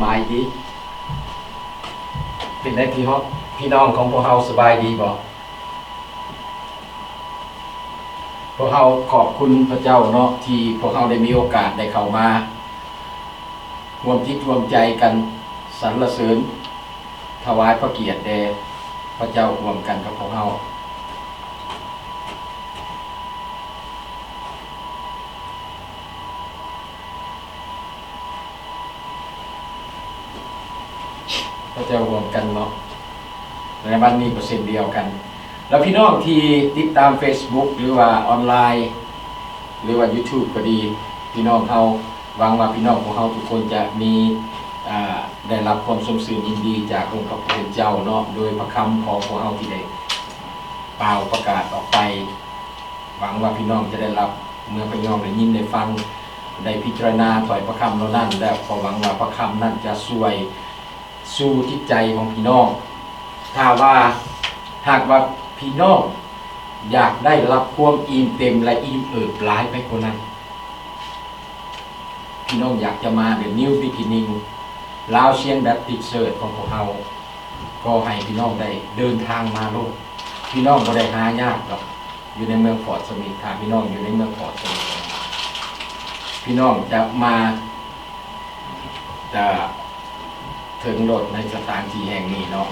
ສະບາຍດີ. ເປັນໃດພີ່ນ້ອງ ພີ່ນ້ອງຂອງພວກເຮົາສະບາຍດີບໍ່? ພວກເຮົາຂອບຄຸນພະເຈົ້າເນາະ ທີ່ພວກເຮົາໄດ້ມີໂອກາດໄດ້ເຂົ້າມາຮ່ວມຈິດຮ່ວມໃຈກັນສັນລະເສີນ ຖວາຍພະກຽດແດ່ພະເຈົ້າຮ່ວມກັນກັບພວກເຮົາ. ພະເຈົ້າຮ່ວມກັນເນາະ ໃນວັນນີ້ກໍເຊັ່ນດຽວກັນ. ແລ້ວພີ່ນ້ອງທີ່ຕິດຕາມເຟສບຸກ ຫຼືວ່າອອນລາຍ ຫຼືວ່າຢູທູບກໍດີ ພີ່ນ້ອງເຮົາ ຫວັງວ່າພີ່ນ້ອງຂອງເຮົາທຸກຄົນຈະມີ ອ່າ ໄດ້ຮັບຄວາມຊົມຊື່ນຍິນດີຈາກອົງພະຜູ້ເປັນເຈົ້າເນາະ ໂດຍພະຄຳຂອງພວກເຮົາທີ່ໄດ້ປ່າວປະກາດອອກໄປ. ຫວັງວ່າພີ່ນ້ອງຈະໄດ້ຮັບ ເມື່ອພີ່ນ້ອງໄດ້ຍິນໄດ້ຟັງ ໄດ້ພິຈາລະນາຖ້ອຍພະຄຳເຫຼົ່ານັ້ນແລ້ວ ກໍຫວັງວ່າພະຄຳນັ້ນຈະຊ່ວຍ ສູ່ຈິດໃຈຂອງພີ່ນ້ອງ. ຖ້າວ່າ ຫາກວ່າພີ່ນ້ອງຢາກໄດ້ຮັບຄວາມອີ່ມເຕັມ ແລະ ອີ່ມເອີບຫຼາຍໄປກວ່ານັ້ນ, ພີ່ນ້ອງຢາກຈະມາ The New Beginning Laos Siang Baptist Church ຂອງພວກເຮົາ, ກໍໃຫ້ພີ່ນ້ອງໄດ້ເດີນທາງມາໂລດ. ພີ່ນ້ອງບໍ່ໄດ້ຫາຍາກດອກ ຢູ່ໃນເມືອງຟອດສະມິດ. ຖ້າພີ່ນ້ອງຢູ່ໃນເມືອງຟອດສະມິດ, ພີ່ນ້ອງຈະມາ ຈະ ເຖິງໂລດໃນສະຖານທີ່ແຫ່ງນີ້ເນາະ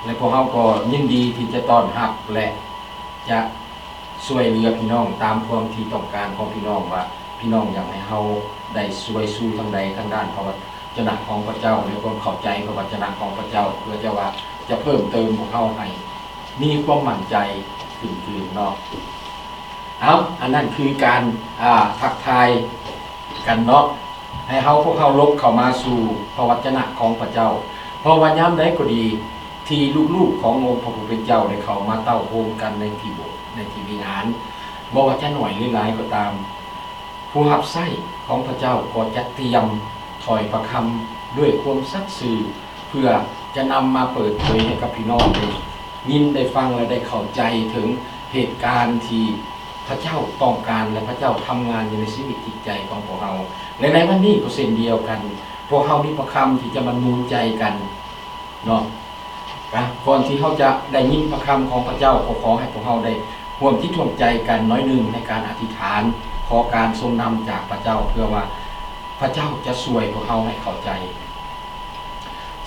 ແລະ ພວກເຮົາກໍຍິນດີທີ່ຈະຕ້ອນຮັບ ແລະ ຈະຊ່ວຍເຫຼືອພີ່ນ້ອງຕາມຄວາມທີ່ຕ້ອງການຂອງພີ່ນ້ອງ ວ່າພີ່ນ້ອງຢາກໃຫ້ເຮົາໄດ້ຊ່ວຍຊູທາງໃດ ທາງດ້ານພະວະຈະນະຂອງພະເຈົ້າ ແລະ ຄວາມເຂົ້າໃຈພະວະຈະນະຂອງພະເຈົ້າ ເພື່ອຈະວ່າຈະເພີ່ມເຕີມພວກເຮົາໃຫ້ມີຄວາມໝັ້ນໃຈຂຶ້ນຕື່ມເນາະ. ເອົາ ອັນນັ້ນຄືການ ອ່າ ທັກທາຍກັນເນາະ ໃຫ້ເຮົາ ພວກເຮົາຫຼົບເຂົ້າມາສູ່ພະວະຈະນະຂອງພະເຈົ້າ. ເພາະວ່າຍາມໃດກໍດີ ທີ່ລູກໆຂອງອົງພະຜູ້ເປັນເຈົ້າໄດ້ເຂົ້າມາເຕົ້າໂຮມກັນໃນທີ່ໂບດ ໃນທີ່ວິຫານ, ບໍ່ວ່າຈະໜ້ອຍຫຼືຫຼາຍກໍຕາມ, ຜູ້ຮັບໃຊ້ຂອງພະເຈົ້າກໍຈະຕຽມຖ້ອຍພະຄຳດ້ວຍຄວາມສັດຊື່ ເພື່ອຈະນຳມາເປີດເຜີຍໃຫ້ກັບພີ່ນ້ອງໄດ້ຍິນໄດ້ຟັງ ແລະ ໄດ້ເຂົ້າໃຈເຖິງເຫດການທີ່ພະເຈົ້າຕ້ອງການ ແລະ ພະເຈົ້າທຳງານຢູ່ໃນຊີວິດຈິດໃຈຂອງພວກເຮົາ. ແລະ ໃນວັນນີ້ກໍເຊັ່ນດຽວກັນ, ພວກເຮົາມີພະຄຳທີ່ຈະມາໜູນໃຈກັນເນາະ. ກະ ກ່ອນທີ່ເຮົາຈະໄດ້ຍິນພະຄຳຂອງພະເຈົ້າ, ກໍຂໍໃຫ້ພວກເຮົາໄດ້ຮ່ວມຈິດຮ່ວມໃຈກັນໜ້ອຍໜຶ່ງໃນການອະທິຖານ, ຂໍການຊົງນຳຈາກພະເຈົ້າ, ເພື່ອວ່າພະເຈົ້າຈະຊ່ວຍພວກເຮົາໃຫ້ເຂົ້າໃຈ.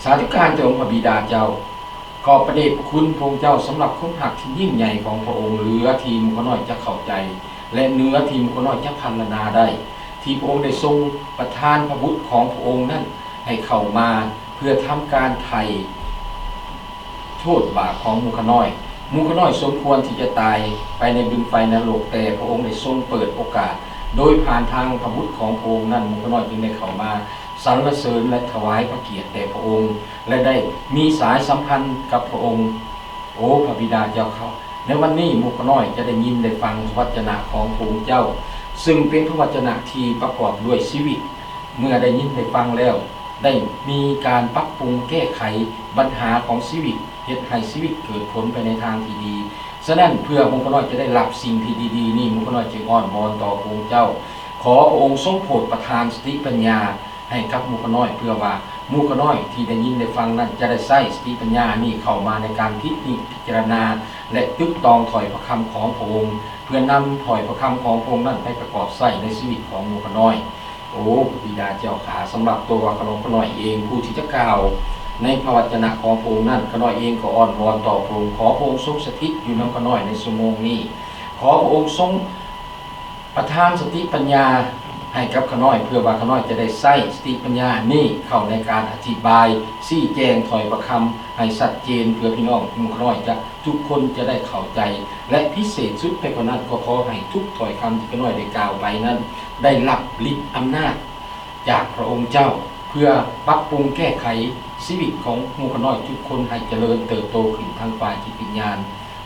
ສາທຸການແດ່ອົງພະບິດາເຈົ້າ, ຂອບພະເດດພະຄຸນພະອົງເຈົ້າສຳລັບຄວາມຮັກທີ່ຍິ່ງໃຫຍ່ຂອງພະອົງ, ເຫຼືອທີ່ໝູ່ຂ້ານ້ອຍຈະເຂົ້າໃຈ ແລະ ເໜືອທີ່ໝູ່ຂ້ານ້ອຍຈະພັນລະນາໄດ້, ທີ່ພະອົງໄດ້ຊົງປະທານພະບຸດຂອງພະອົງນັ້ນໃຫ້ເຂົ້າມາ ເພື່ອທຳການໄຖ່ໂທດບາບຂອງໝູ່ຂ້ານ້ອຍ. ໝູ່ຂ້ານ້ອຍສົມຄວນທີ່ຈະຕາຍໄປໃນບຶງໄຟນະລົກ, ແຕ່ພະອົງໄດ້ຊົງເປີດໂອກາດ ໂດຍຜ່ານທາງພະບຸດຂອງພະອົງນັ້ນ, ໝູ່ຂ້ານ້ອຍຈຶ່ງໄດ້ເຂົ້າມາ ສັນລະເສີນ ແລະ ຖວາຍພະກຽດແດ່ພະອົງ ແລະ ໄດ້ມີສາຍສຳພັນກັບພະອົງ. ໂອ ພະບິດາເຈົ້າຂ້າ, ໃນວັນນີ້ໝູ່ຂ້ານ້ອຍຈະໄດ້ຍິນໄດ້ຟັງພະວັດຈະນະຂອງພະອົງເຈົ້າ, ຊຶ່ງເປັນພະວັດຈະນະທີ່ປະກອບດ້ວຍຊີວິດ. ເມື່ອໄດ້ຍິນໄດ້ຟັງແລ້ວ, ໄດ້ມີການປັບປຸງແກ້ໄຂບັນຫາຂອງຊີວິດ, ເຮັດໃຫ້ຊີວິດເກີດຜົນໄປໃນທາງທີ່ດີ. ສະນັ້ນ, ເພື່ອໝູ່ຂ້ານ້ອຍຈະໄດ້ຮັບສິ່ງທີ່ດີໆນີ້, ໝູ່ຂ້ານ້ອຍຈຶ່ງອ້ອນວອນຕໍ່ພະອົງເຈົ້າ, ຂໍພະອົງຊົງໂປດປະທານສະຕິປັນຍາ ໃຫ້ກັບໝູ່ຂ້ານ້ອຍ, ເພື່ອວ່າໝູ່ຂ້ານ້ອຍທີ່ໄດ້ຍິນໄດ້ຟັງນັ້ນ ຈະໄດ້ໃຊ້ສະຕິປັນຍານີ້ເຂົ້າມາໃນການພິນິດພິຈາລະນາ ແລະ ຕຶກຕອງຖ້ອຍພະຄຳຂອງພະອົງ, ເພື່ອນຳຖ້ອຍພະຄຳຂອງພະອົງນັ້ນໄປປະກອບໃຊ້ໃນຊີວິດຂອງໝູ່ຂ້ານ້ອຍ. ໂອ ພະບິດາເຈົ້າຂ້າ, ສຳລັບຕົວຂ້ານ້ອຍເອງ ຜູ້ທີ່ຈະກ່າວໃນພະວັດຈະນະຂອງພະອົງນັ້ນ, ຂ້ານ້ອຍເອງກໍອ້ອນວອນຕໍ່ພະອົງ, ຂໍພະອົງຊົງສະຖິດຢູ່ນຳຂ້ານ້ອຍໃນຊົ່ວໂມງນີ້, ຂໍພະອົງຊົງ ປະທານສະຕິປັນຍາໃຫ້ກັບຂ້ານ້ອຍ, ເພື່ອວ່າຂ້ານ້ອຍຈະໄດ້ໃຊ້ສະຕິປັນຍານີ້ເຂົ້າໃນການອະທິບາຍ, ຊີ້ແຈງຖ້ອຍພະຄຳໃຫ້ຊັດເຈນ, ເພື່ອພີ່ນ້ອງໝູ່ຂ້ານ້ອຍຈະ ທຸກຄົນຈະໄດ້ເຂົ້າໃຈ, ແລະ ພິເສດສຸດໄປກວ່ານັ້ນ, ກໍຂໍໃຫ້ທຸກຖ້ອຍຄຳທີ່ຂ້ານ້ອຍໄດ້ກ່າວໄປນັ້ນ ໄດ້ຮັບລິດອຳນາດຈາກພະອົງເຈົ້າ, ເພື່ອປັບປຸງແກ້ໄຂຊີວິດຂອງໝູ່ຂ້ານ້ອຍທຸກຄົນໃຫ້ຈະເລີນເຕີບໂຕຂຶ້ນທາງຝ່າຍຈິດວິນຍານ.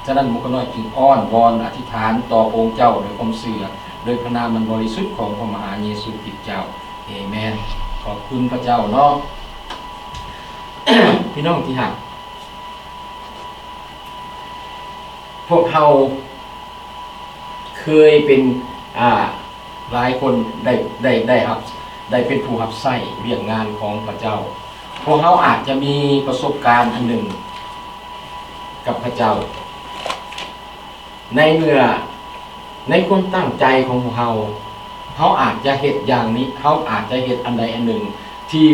ສະນັ້ນ, ໝູ່ຂ້ານ້ອຍຈຶ່ງອ້ອນວອນອະທິຖານຕໍ່ພະອົງເຈົ້າດ້ວຍຄວາມເຊື່ອ, ໂດຍພະນາມອັນບໍລິສຸດຂອງພະມະຫາເຢຊູຄຣິດເຈົ້າ. ເອແມນ. ຂອບຄຸນພະເຈົ້າເນາະ. ພີ່ນ້ອງທີ່ຮັກ, ພວກເຮົາເຄີຍເປັນ ອ່າ ຫຼາຍຄົນໄດ້ ໄດ້ ໄດ້ຮັບ ໄດ້ເປັນຜູ້ຮັບໃຊ້ວຽກງານຂອງພະເຈົ້າ. ພວກເຮົາອາດຈະມີປະສົບການອັນໜຶ່ງກັບພະເຈົ້າ. ໃນເມື່ອ ໃນຄວາມຕັ້ງໃຈຂອງພວກເຮົາ, ເຮົາອາດຈະເຮັດຢ່າງນີ້, ເຮົາອາດຈະເຮັດອັນໃດອັນໜຶ່ງທີ່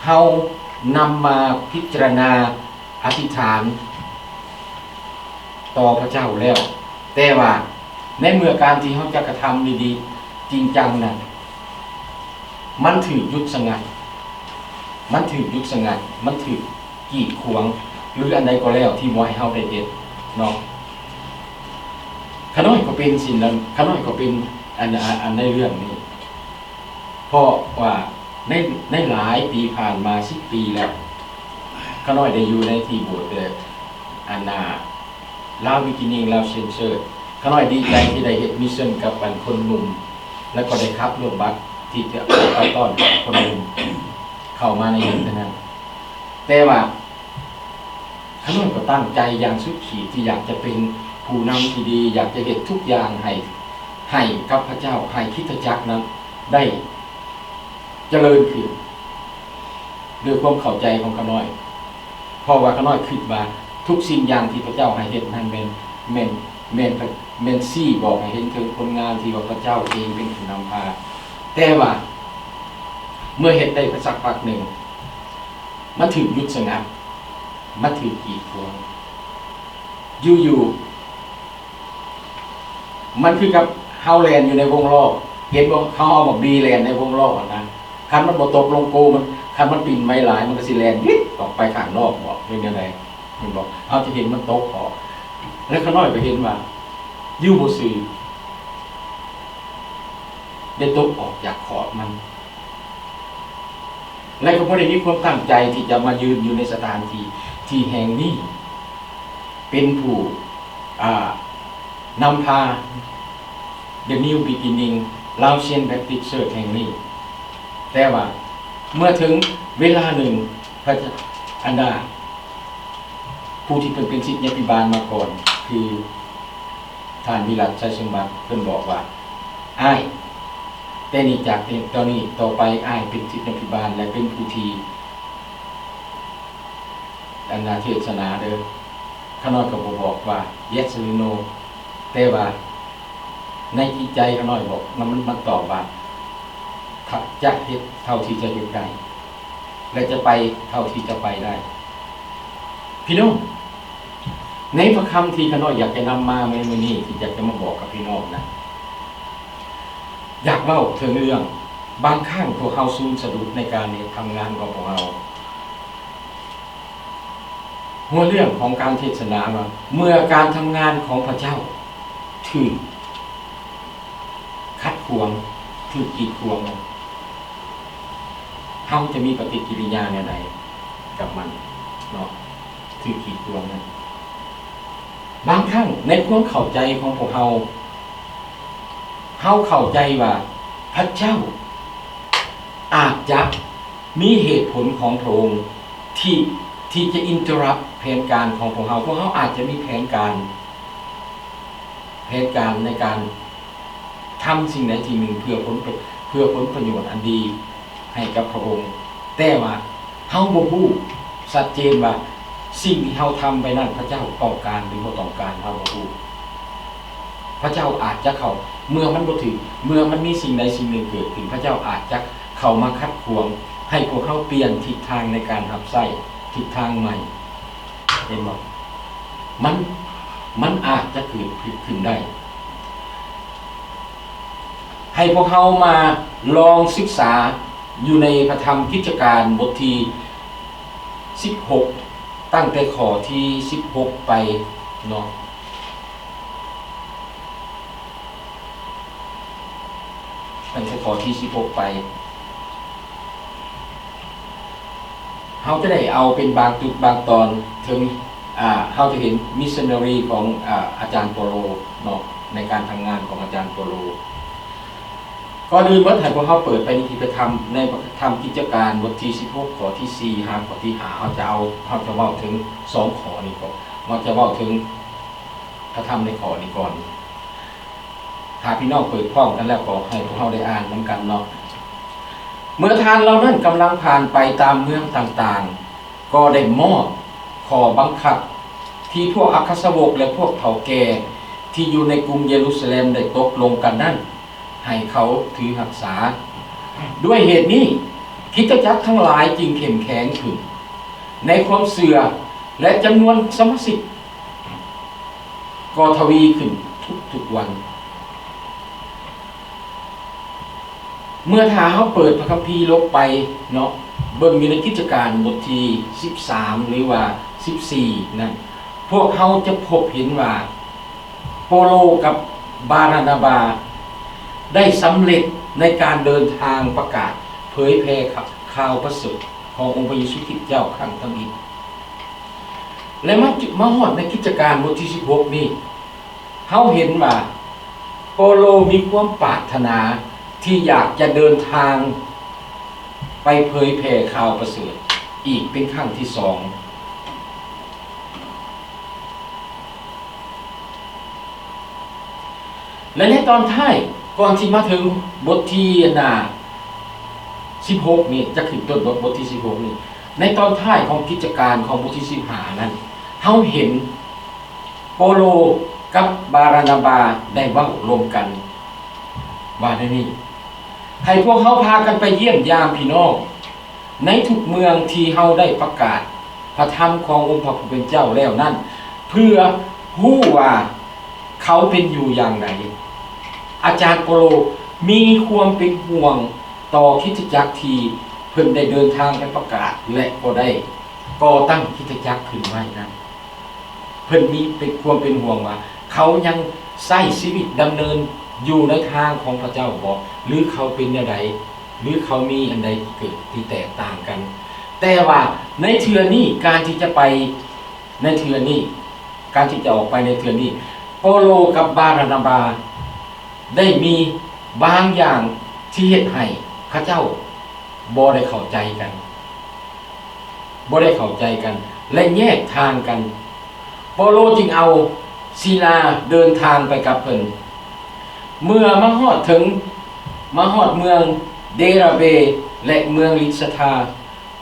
ເຮົານຳມາພິຈາລະນາ ອະທິຖານຕໍ່ພະເຈົ້າແລ້ວ, ແຕ່ວ່າໃນເມື່ອການທີ່ເຮົາຈະກະທຳດີໆ ຈິງຈັງນັ້ນ, ມັນຖືກຢຸດສະງັດ, ມັນຖືກຢຸດສະງັດ, ມັນຖືກກີດຂວາງ ຫຼື ອັນໃດກໍແລ້ວທີ່ບໍ່ໃຫ້ເຮົາໄດ້ເຮັດເນາະ. ຂ້ານ້ອຍກໍເປັນສິ່ງນັ້ນ, ຂ້ານ້ອຍກໍເປັນອັນ ອັນ ອັນໃນເລື່ອງນີ້. ເພາະວ່າໃນ ໃນຫຼາຍປີຜ່ານມາ ສິບປີແລ້ວ, ຂ້ານ້ອຍໄດ້ຢູ່ໃນທີ່ໂບດ ເອີ ອັນນ່າ Lao Beginning Laotian Church. ຂ້ານ້ອຍດີໃຈທີ່ໄດ້ເຮັດມິດຊັນກັບອັນຄົນໜຸ່ມ ແລ້ວກໍໄດ້ຂັບລົດບັສທີ່ຈະໄປຕ້ອນຮັບຄົນໜຸ່ມເຂົ້າມາໃນເຂດນັ້ນ. ແຕ່ວ່າຂ້ານ້ອຍກໍຕັ້ງໃຈຢ່າງສຸດຂີດທີ່ຢາກຈະເປັນຜູ້ນຳທີ່ດີ, ຢາກຈະເຮັດທຸກຢ່າງໃຫ້ ໃຫ້ກັບພະເຈົ້າ, ໃຫ້ຄຣິສຕະຈັກນັ້ນໄດ້ຈະເລີນຂຶ້ນ ດ້ວຍຄວາມເຂົ້າໃຈຂອງຂ້ານ້ອຍ, ເພາະວ່າຂ້ານ້ອຍຄິດວ່າທຸກສິ່ງຢ່າງທີ່ພະເຈົ້າໃຫ້ເຮັດນັ້ນແມ່ນ ແມ່ນ ແມ່ນ ແມ່ນຊີ້ບອກໃຫ້ເຫັນເຖິງຜົນງານທີ່ວ່າພະເຈົ້າເອງເປັນຜູ້ນຳພາ. ແຕ່ວ່າເມື່ອເຮັດໄດ້ໄປສັກພັກໜຶ່ງ, ມັນຖືກຢຸດສະງັດ, ມັນຖືກກີດຂວາງ. ຢູ່ໆ ມັນຄືກັບເຮົາແລ່ນຢູ່ໃນວົງລໍ້, ເຫັນບໍ່? ເຮົາເອົາໝາກບີແລ່ນໃນວົງລໍ້ຫັ້ນນະ, ຄັນມັນບໍ່ຕົກລົງໂກມັນ, ຄັນມັນປິ່ນໄວຫຼາຍ ມັນກໍຊິແລ່ນວິດອອກໄປຂ້າງນອກບໍ? ເປັນແນວໃດ? ແມ່ນບໍ່? ເຮົາຈະເຫັນມັນຕົກອອກ. ແລະ ຂ້ານ້ອຍກໍເຫັນວ່າຢູ່ບໍ່ຊື່ ໄດ້ຕົກອອກຈາກຂອບມັນ ແລະ ກໍບໍ່ໄດ້ມີຄວາມຕັ້ງໃຈທີ່ຈະມາຢືນຢູ່ໃນສະຖານທີ່ ທີ່ແຫ່ງນີ້ ເປັນຜູ້ ອ່າ ນຳພາ The New Beginning Laotian Baptist Church ແຫ່ງນີ້. ແຕ່ວ່າເມື່ອເຖິງເວລາໜຶ່ງ ພະ ອັນດາ ຜູ້ທີ່ເພິ່ນເປັນສິດຍາພິບານມາກ່ອນ ຄືທ່ານວິລັດ ໄຊສົມບັດ ເພິ່ນບອກວ່າ ອ້າຍ ແຕ່ນີ້ ຈາກນີ້ ຕອນນີ້ຕໍ່ໄປ ອ້າຍເປັນສິດຍາພິບານ ແລະ ເປັນຜູ້ທີ່ ອັນນາເທດສະໜາເດີ. ຂ້ານ້ອຍກໍບໍ່ບອກວ່າ yes ຫຼື no ແຕ່ວ່າໃນຈິດໃຈຂ້ານ້ອຍບອກ ມັນ ມັນຕອບວ່າ ຈະເຮັດເທົ່າທີ່ຈະເຮັດໄດ້ ແລະ ຈະໄປເທົ່າທີ່ຈະໄປໄດ້. ພີ່ນ້ອງ, ໃນພະຄຳທີ່ຂ້ານ້ອຍຢາກຈະນຳມາໃນມື້ນີ້ ທີ່ຢາກຈະມາບອກກັບພີ່ນ້ອງນະ, ຢາກເວົ້າເຖິງເລື່ອງ ບາງຄັ້ງພວກເຮົາສູນສະດຸດໃນການເຮັດທຳງານຂອງພວກເຮົາ. ຫົວເລື່ອງຂອງການເທດສະໜາວ່າ ເມື່ອການທຳງານຂອງພະເຈົ້າຖືກຂັດຂວາງ, ຖືກກີດຂວາງ, ເຮົາຈະມີປະຕິກິລິຍາແນວໃດກັບມັນເນາະ? ຖືກກີດຂວາງນັ້ນ. ບາງຄັ້ງໃນຄວາມເຂົ້າໃຈຂອງພວກເຮົາ, ເຮົາເຂົ້າໃຈວ່າພະເຈົ້າອາດຈະມີເຫດຜົນຂອງພະອົງທີ່ ທີ່ຈະ interrupt ແຜນການຂອງພວກເຮົາ. ພວກເຮົາອາດຈະມີແຜນການ, ແຜນການໃນການ ທຳສິ່ງໃດສິ່ງໜຶ່ງເພື່ອຜົນປະ ເພື່ອຜົນປະໂຫຍດອັນດີໃຫ້ກັບພະອົງ, ແຕ່ວ່າເຮົາບໍ່ຮູ້ຊັດເຈນວ່າສິ່ງທີ່ເຮົາທຳໄປນັ້ນ ພະເຈົ້າຕ້ອງການຫຼືບໍ່ຕ້ອງການ, ເຮົາບໍ່ຮູ້. ພະເຈົ້າອາດຈະເຂົ້າ ເມື່ອມັນບໍ່ຖືກ, ເມື່ອມັນມີສິ່ງໃດສິ່ງໜຶ່ງເກີດຂຶ້ນ, ພະເຈົ້າອາດຈະເຂົ້າມາຂັດຂວາງໃຫ້ພວກເຮົາປ່ຽນທິດທາງໃນການຮັບໃຊ້, ທິດທາງໃໝ່. ເຫັນບໍ່? ມັນ ມັນອາດຈະເກີດຂຶ້ນໄດ້. ໃຫ້ພວກເຮົາມາລອງສຶກສາຢູ່ໃນພະທຳກິດຈະການບົດທີສິບຫົກ ຕັ້ງແຕ່ຂໍ້ທີສິບຫົກໄປເນາະ. ຕັ້ງແຕ່ຂໍ້ທີສິບຫົກໄປ ເຮົາຈະໄດ້ເອົາເປັນບາງຈຸດບາງຕອນເຖິງ ອ່າ ເຮົາຈະເຫັນມິດຊິນາຣີຂອງ ອ່າ ອາຈານໂປໂລເນາະ, ໃນການທຳງານຂອງອາຈານໂປໂລ. ກ່ອນອື່ນໝົດ ໃຫ້ພວກເຮົາເປີດໄປໃນກິດຈະທຳ ໃນພະທຳກິດຈະການບົດທີສິບຫົກ ຂໍ້ທີສີ່ ຫາຂໍ້ທີຫ້າ ເຮົາຈະເອົາ ເຮົາຈະເວົ້າເຖິງສອງຂໍ້ນີ້ກ່ອນ, ເຮົາຈະເວົ້າເຖິງ ພະທຳໃນຂໍ້ນີ້ກ່ອນ. ຖ້າພີ່ນ້ອງເປີດພ້ອມກັນແລ້ວ ກໍໃຫ້ພວກເຮົາໄດ້ອ່ານນຳກັນເນາະ. ເມື່ອທ່ານເຫຼົ່ານັ້ນກຳລັງຜ່ານໄປຕາມເມືອງຕ່າງໆ ກໍໄດ້ມອບຂໍ້ບັງຄັບທີ່ພວກອັກຄະສາວົກ ແລະ ພວກເຖົ້າແກ່ທີ່ຢູ່ໃນກຸງເຢຣູຊາແລັມໄດ້ຕົກລົງກັນນັ້ນ ໃຫ້ເຂົາຖືຮັກສາ. ດ້ວຍເຫດນີ້, ຄຣິສຕະຈັກທັງຫຼາຍຈຶ່ງເຂັ້ມແຂງຂຶ້ນໃນຄວາມເຊື່ອ ແລະ ຈຳນວນສະມາຊິກກໍທະວີຂຶ້ນທຸກໆວັນ. ເມື່ອຖ້າເຮົາເປີດພະຄຳພີລົງໄປເນາະ, ເບິ່ງຢູ່ໃນກິດຈະການບົດທີສິບສາມ ຫຼືວ່າສິບສີ່ນັ້ນ, ພວກເຮົາຈະພົບເຫັນວ່າ ໂປໂລກັບບາຣານາບາໄດ້ສຳເລັດໃນການເດີນທາງປະກາດເຜີຍແຜ່ຂ່າວປະເສີດຂອງອົງພະເຢຊູຄຣິດເຈົ້າຄັ້ງທຳອິດ. ແລະ ມາ ມາຮອດໃນກິດຈະການບົດທີສິບຫົກນີ້, ເຮົາເຫັນວ່າໂປໂລມີຄວາມປາດຖະໜາທີ່ຢາກຈະເດີນທາງໄປເຜີຍແຜ່ຂ່າວປະເສີດອີກເປັນຄັ້ງທີສອງ. ແລະ ໃນຕອນທ້າຍ, ກ່ອນທີ່ມາເຖິງບົດທີ ອັນນ່າ ສິບຫົກນີ້, ຈະຂຶ້ນຕົ້ນບົດ ບົດທີສິບຫົກນີ້, ໃນຕອນທ້າຍຂອງກິດຈະການຂອງບົດທີສິບຫ້ານັ້ນ, ເຮົາເຫັນໂປໂລກັບບາຣານາບາໄດ້ເວົ້າລົມກັນວ່າແນວນີ້, ໃຫ້ພວກເຮົາພາກັນໄປຢ້ຽມຢາມພີ່ນ້ອງ ໃນທຸກເມືອງທີ່ເຮົາໄດ້ປະກາດພະທຳຂອງອົງພະຜູ້ເປັນເຈົ້າແລ້ວນັ້ນ ເພື່ອຮູ້ວ່າເຂົາເປັນຢູ່ຢ່າງໃດ. ອາຈານໂປໂລມີຄວາມເປັນຫ່ວງຕໍ່ຄຣິສຕະຈັກທີ່ເພິ່ນໄດ້ເດີນທາງໄປປະກາດ ແລະ ກໍໄດ້ກໍ່ຕັ້ງຄຣິສຕະຈັກຂຶ້ນໄວ້ນັ້ນ. ເພິ່ນມີເປັນ ຄວາມເປັນຫ່ວງວ່າເຂົາຍັງໃຊ້ຊີວິດດຳເນີນຢູ່ໃນທາງຂອງພະເຈົ້າບໍ ຫຼື ເຂົາເປັນແນວໃດ ຫຼື ເຂົາມີອັນໃດທີ່ເກີດທີ່ແຕກຕ່າງກັນ. ແຕ່ວ່າໃນເທື່ອນີ້ ການທີ່ຈະໄປໃນເທື່ອນີ້, ການທີ່ຈະອອກໄປໃນເທື່ອນີ້, ເປາໂລກັບບາຣານາບາໄດ້ມີບາງຢ່າງທີ່ເຮັດໃຫ້ເຂົາເຈົ້າບໍ່ໄດ້ເຂົ້າໃຈກັນ. ບໍ່ໄດ້ເຂົ້າໃຈກັນ ແລະ ແຍກທາງກັນ. ເປາໂລຈຶ່ງເອົາຊີລາເດີນທາງໄປກັບເພິ່ນ. ເມື່ອມາຮອດເຖິງ, ມາຮອດເມືອງເດຣາເບ ແລະ ເມືອງລິດສະທາ,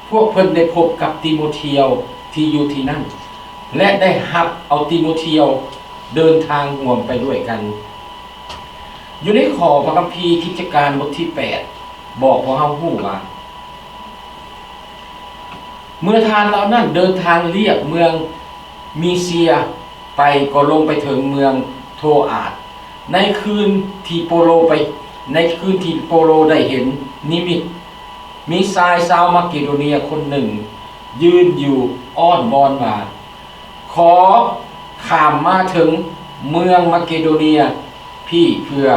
ພວກເພິ່ນໄດ້ພົບກັບຕີໂມທຽວທີ່ຢູ່ທີ່ນັ້ນ ແລະ ໄດ້ຮັບເອົາຕີໂມທຽວເດີນທາງຮ່ວມໄປດ້ວຍກັນ. ຢູ່ໃນຂໍ້ພະຄຳພີກິດຈະການບົດທີແປດ ບອກພວກເຮົາຮູ້ວ່າ, ເມື່ອທ່ານເຫຼົ່ານັ້ນເດີນທາງລຽບເມືອງມີເຊຍໄປ ກໍລົງໄປເຖິງເມືອງໂທອາດ. ໃນຄືນທີ່ໂປໂລໄປ, ໃນຄືນທີ່ໂປໂລໄດ້ເຫັນນິມິດ, ມີຊາຍຊາວມາເກໂດເນຍຄົນໜຶ່ງຢືນຢູ່ອ້ອນວອນວ່າ, ຂໍຂ້າມມາເຖິງເມືອງມາເກໂດເນຍພີ້ເພື່ອ